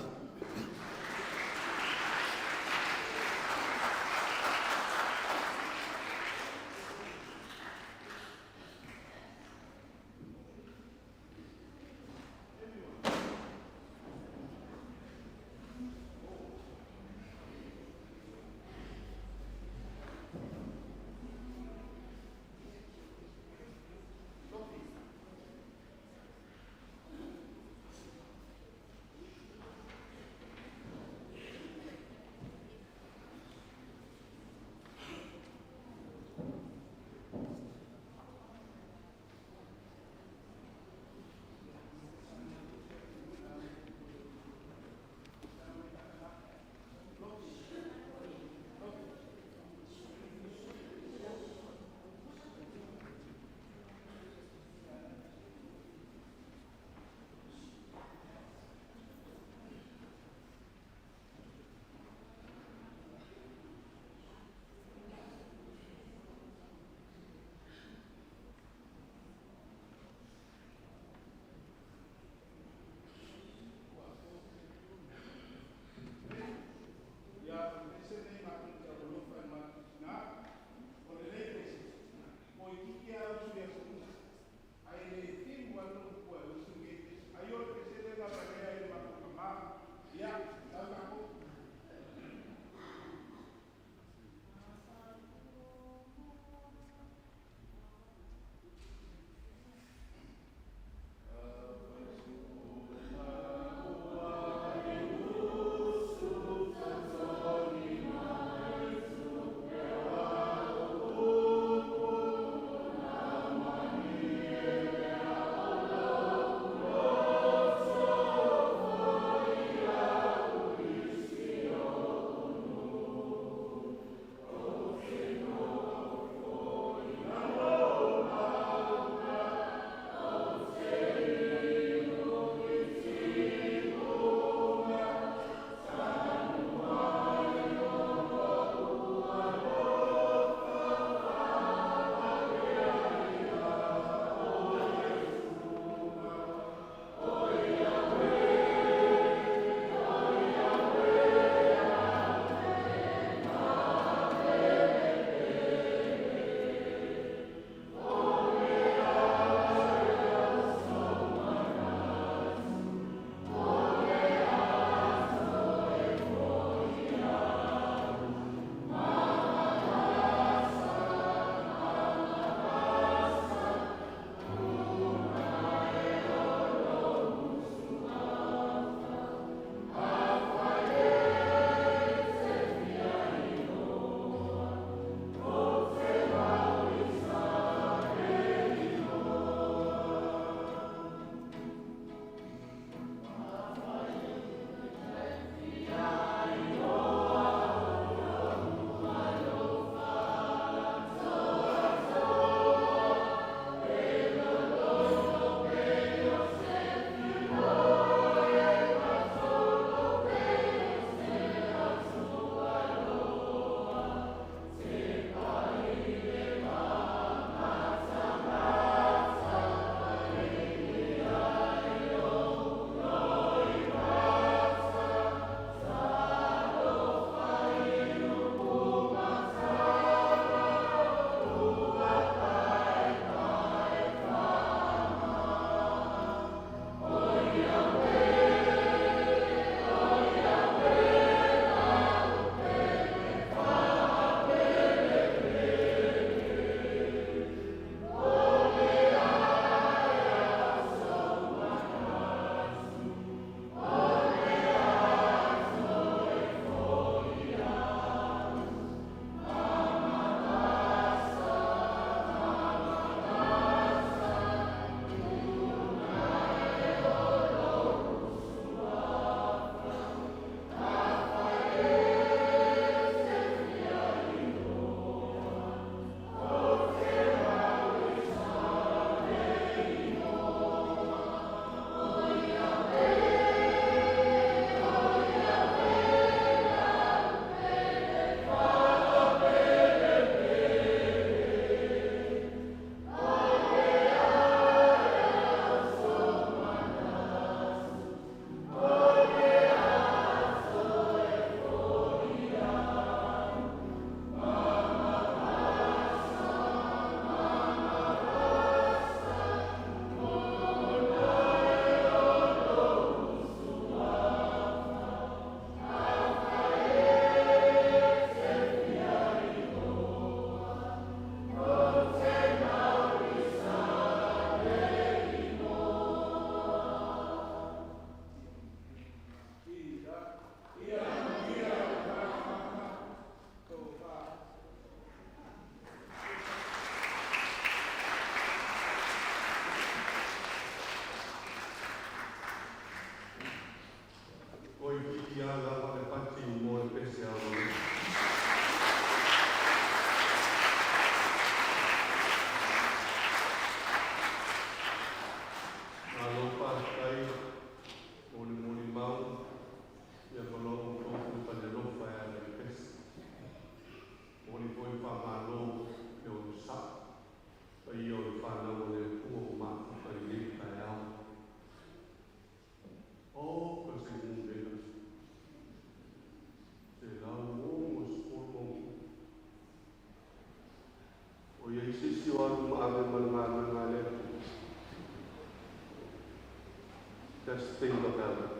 thing about it.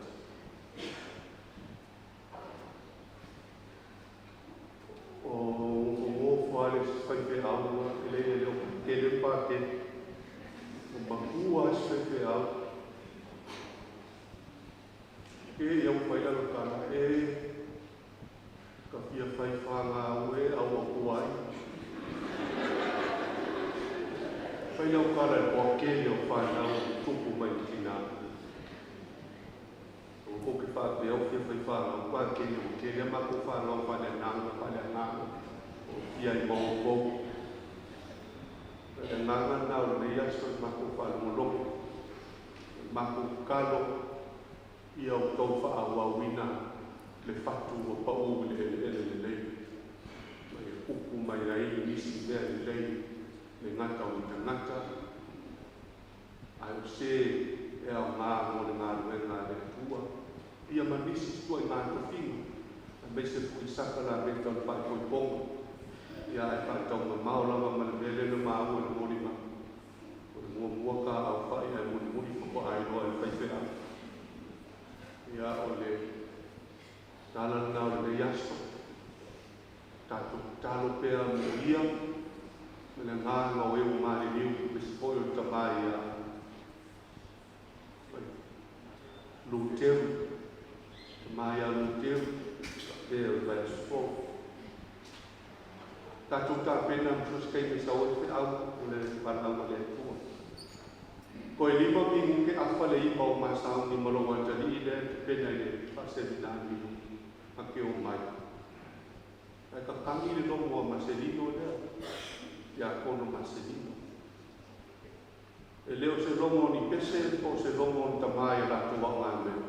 O ngofo a le faifeau e le le o tele patele. O makua a se faifeau. E iau fai lalo tala e ka fia fai whanga au e au o kuai. Fai lau kala e poa kele o whanau tupu mai tina. O ko ke wha pe au fia fai whanga au pa kele o kele ma ko whanga au whale nanga whale nanga o fia i mau kou. Whale nanga nau le aso i mako whale moloko. Mako kalo ia o tau whaawawina le fatu o pau le ele ele le lei. Mai e kuku mai ai nisi mea le lei le ngata o ni ngata. Ai o se e au ngā mo le ngā ruenga le tua. Ia ma nisi tua i ngā tofinga. A me se pui saka la me tau whai koi ponga. Ia e whai tau mamao lava ma le mele le maua le mori ma. O le mua mua ka au whai ai muli muli whako ai roa le whai whea. Ia o le tala nā o le aso. Tātou talo pea mo ia, me le ngā ngā o e o ngā le liu, me se poi o le tamai a Luteu, tamai a Luteu, ka pea o le vai aso fō. Tātou tā pena mo so se kai me sa oe fe au, o le whanau le atua. Ko e lima mingu ke afa le ipa o masau ni malo watali i le te pena i le whaseminami a ke o mai. Ai ka tangi le lomo a Marcelino lea, ia kono Marcelino. E leo se lomo ni pese, po se lomo ni tamai a lātou au ngā mea.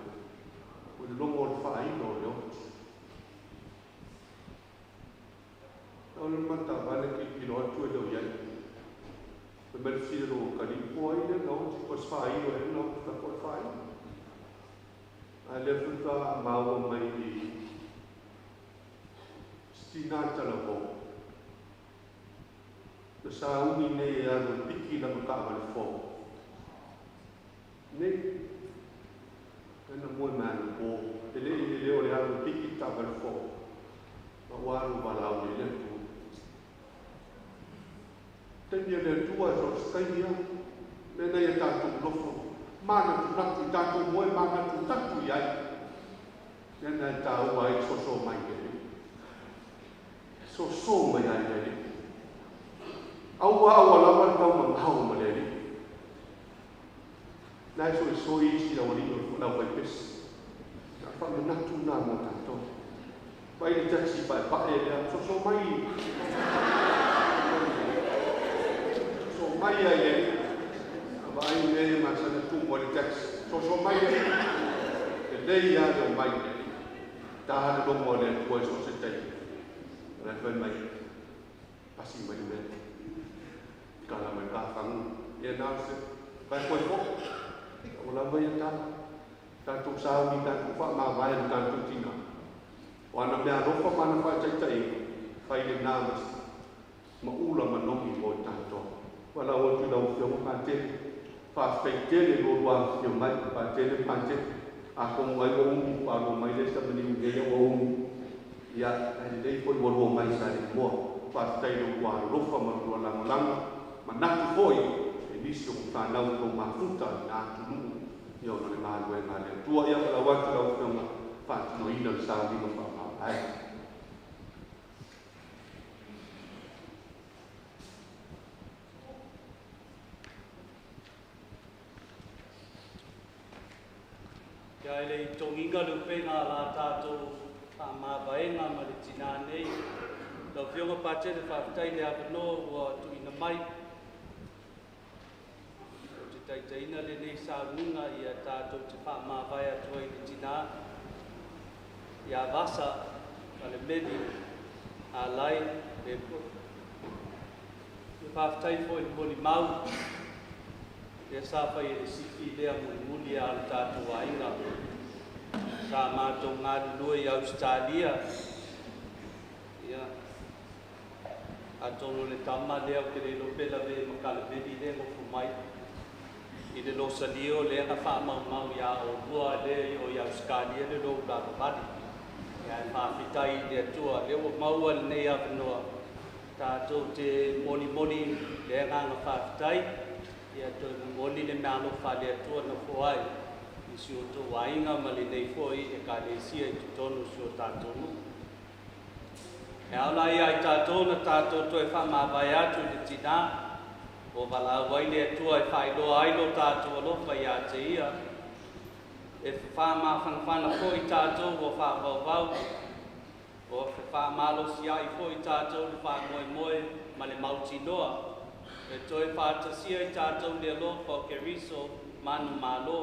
O le lomo o le whaino o le oti. O le mata vale ki pilo atu e leo iai. Me mele fia lo kali po ai le na oti, po se whaino e na oti, ka po e whaino. A le futa maua mai i stina tala po. Na sa uni nei e alu e piki la maka ma le fō. Nei, ena moe mana po, e le i le leo le alu e piki ta ma le fō. Ma waru walau le le tu. Taimi le tua e so stai ia, me nei e tātou nofo. Mana tu natu i tātou moe, mana tu tatu i ai. Nena e tāua ai soso mai le li. Soso mai ai le li. Aua aua lava le tau mamau ma le li. Nai so i soi isi lau li o lau vai pesi. Na wha manatu nā mō tātou. Vai le taxi pai pae lea, soso mai. Soso mai ai le li. Vai me ma sana tu mo le taxi. Soso mai ai. E lei a le mai le li. Tā le lomo le tua i so se tei. Le whai mai. Pasi mai me. Kala mai ka whangu. Ia nā se. Vai koe po. O la vai e tā. Tātou sāuni, tātou wha mā vai le tātou tina. O ana mea alofa mana whai taitai. Whai le nā mas. Ma ula manomi mo tātou. Wala o tu lau whio mā te. Wha whai tele lo rua whio mai. Wha tele pā te. A kongo ai o umi. Wha ro mai le sa mani umi o umi. Ia, ai le lei foi wa rua mai sa le moa. Wha whai lo rua alofa ma rua lango lango. Ma natu foi. E nisi o whanau tō mafuta i nā tunu. Ia o le ngā lue ngā lea. Tua ia wala watu lau whionga. Whātino ina le sāwinga wha mā. Ai. Kia ele i tonginga lupenga la tātou wha māwaenga ma le tina nei. Lau whionga pātene whawhitai le awanoa ua tuina mai. O te taitaina le nei sāunga i a tātou te wha māwae atua i le tina. Ia vasa ma le meli a lai le po. Te whawhitai fo i moli mau. Te sāwhai e le sifi lea muli muli a le tātou ainga. Sa mātou ngā lua i Australia. Ia. A tōno le tama lea o ke le lopela ve makalaveli le ngofu mai. I I le losalio lea na faamaumau iā oulua lea i o i Ausetalia le lou lavavale. Ia ae faafetai i le Atua lea ua maua lenei avanoa tatou te molimoli le agaga faafetai, ia toe momoli le meaalofa a le Atua na foai i si o outou aiga ma lenei foi Ekalesia i totonu o si o tatou nuu. E ao la ia i tatou na tatou toe faamavae atu i le tinā ua valaau ai le Atua e faailoa ai lo tatou alofa iā te ia. E faamafanafana foi tatou ua faavauvau, ua fefaamalosi foi tatou le faamoemoe ma le mautinoa e toe faatasia i tatou le alofa o Keriso manumalo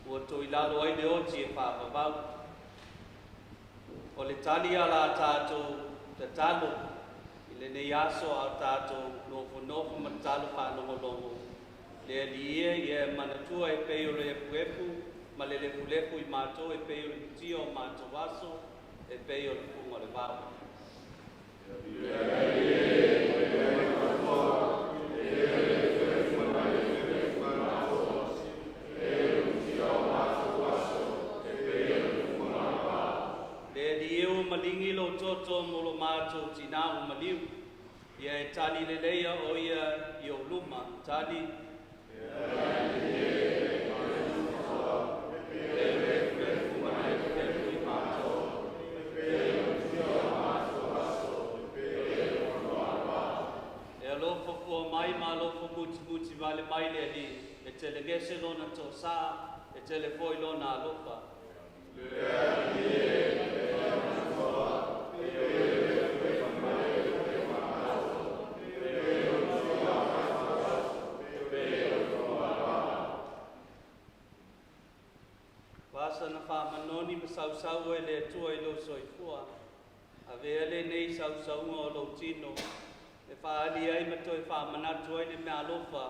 ua toilalo ai le oti e faavavau. O le tali a la tatou tatalo i lenei aso a o tatou nofonofo ma tatalo faalogologo, le Alii e, ia e manatua e pei o le epuepu ma le lefulefu i matou, e pei o le mutia o matou aso, e pei o le fuga o le vao. Le Alii e, ua maligi lou toto mo lo matou tinā ua maliu. Ia e tali leleia o ia i ou luma. Tali. E alofa fua mai ma alofa mutimuti vale mai le Alii, e telegese lona toasā, e tele foi lona alofa. Vasa na faamanoni ma sausau e le Atua i lou soifua. Avea lenei sausauga o lou tino e faaali ai ma toe faamanatu ai le meaalofa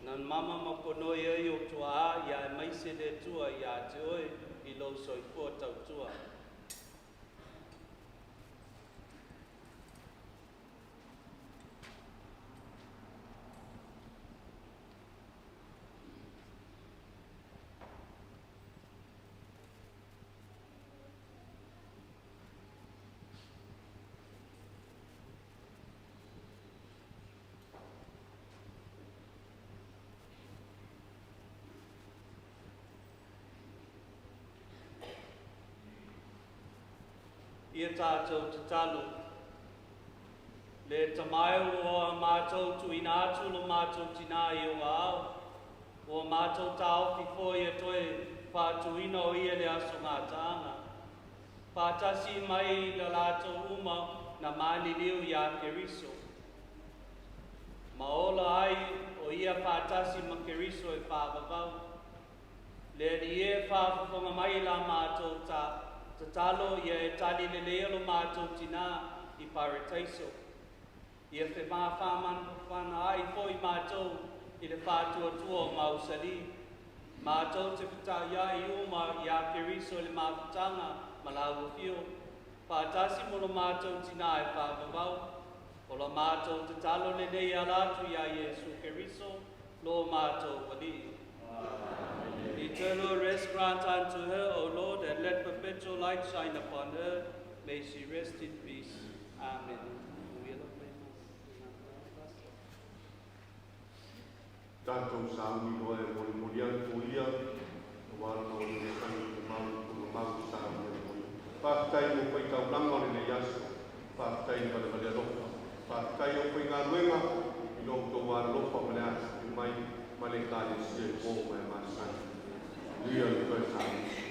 na mama ma ponoi ai o tuaa ia aemaise le Atua iā te oe i lou soifua tautua. Ia tatou tatalo. Le Tama e, ua matou tuuina atu lo matou tinā i ou aao, ua matou taofi foi e toe faatuina o ia le aso gataaga. Faatasi mai la latou uma na maliliu iā Keriso. Ma ola ai o ia faatasi ma Keriso e faavavau. Le Alii e, faafofoga mai la matou ta tatalo, ia e tali lelei lo matou tinā i parataiso. Ia femafamafanafana ai foi matou i le faatuatua o mausali. Matou te fetaiai uma iā Keriso i le mafutaga ma lau afio. Faatasi mo lo matou tinā e faavavau. O la matou tatalo lenei e ala atu iā Iesu Keriso, lo matou Alii. Eternal rest grant unto her, O Lord, and let perpetual light shine upon her. May she rest in peace. Amen. Tatou sauni loa e molimoli atu o ia, auā lona oliolitagi tumau i tugamau sauni ai o ia. Faafetai mo faitaulaga o lenei aso, faafetai le valevale alofa, faafetai au faigaluega i lo outou alolofa ma le afifio mai ma le Ekalesia i uō ma e masani. Manuia le toe sauni.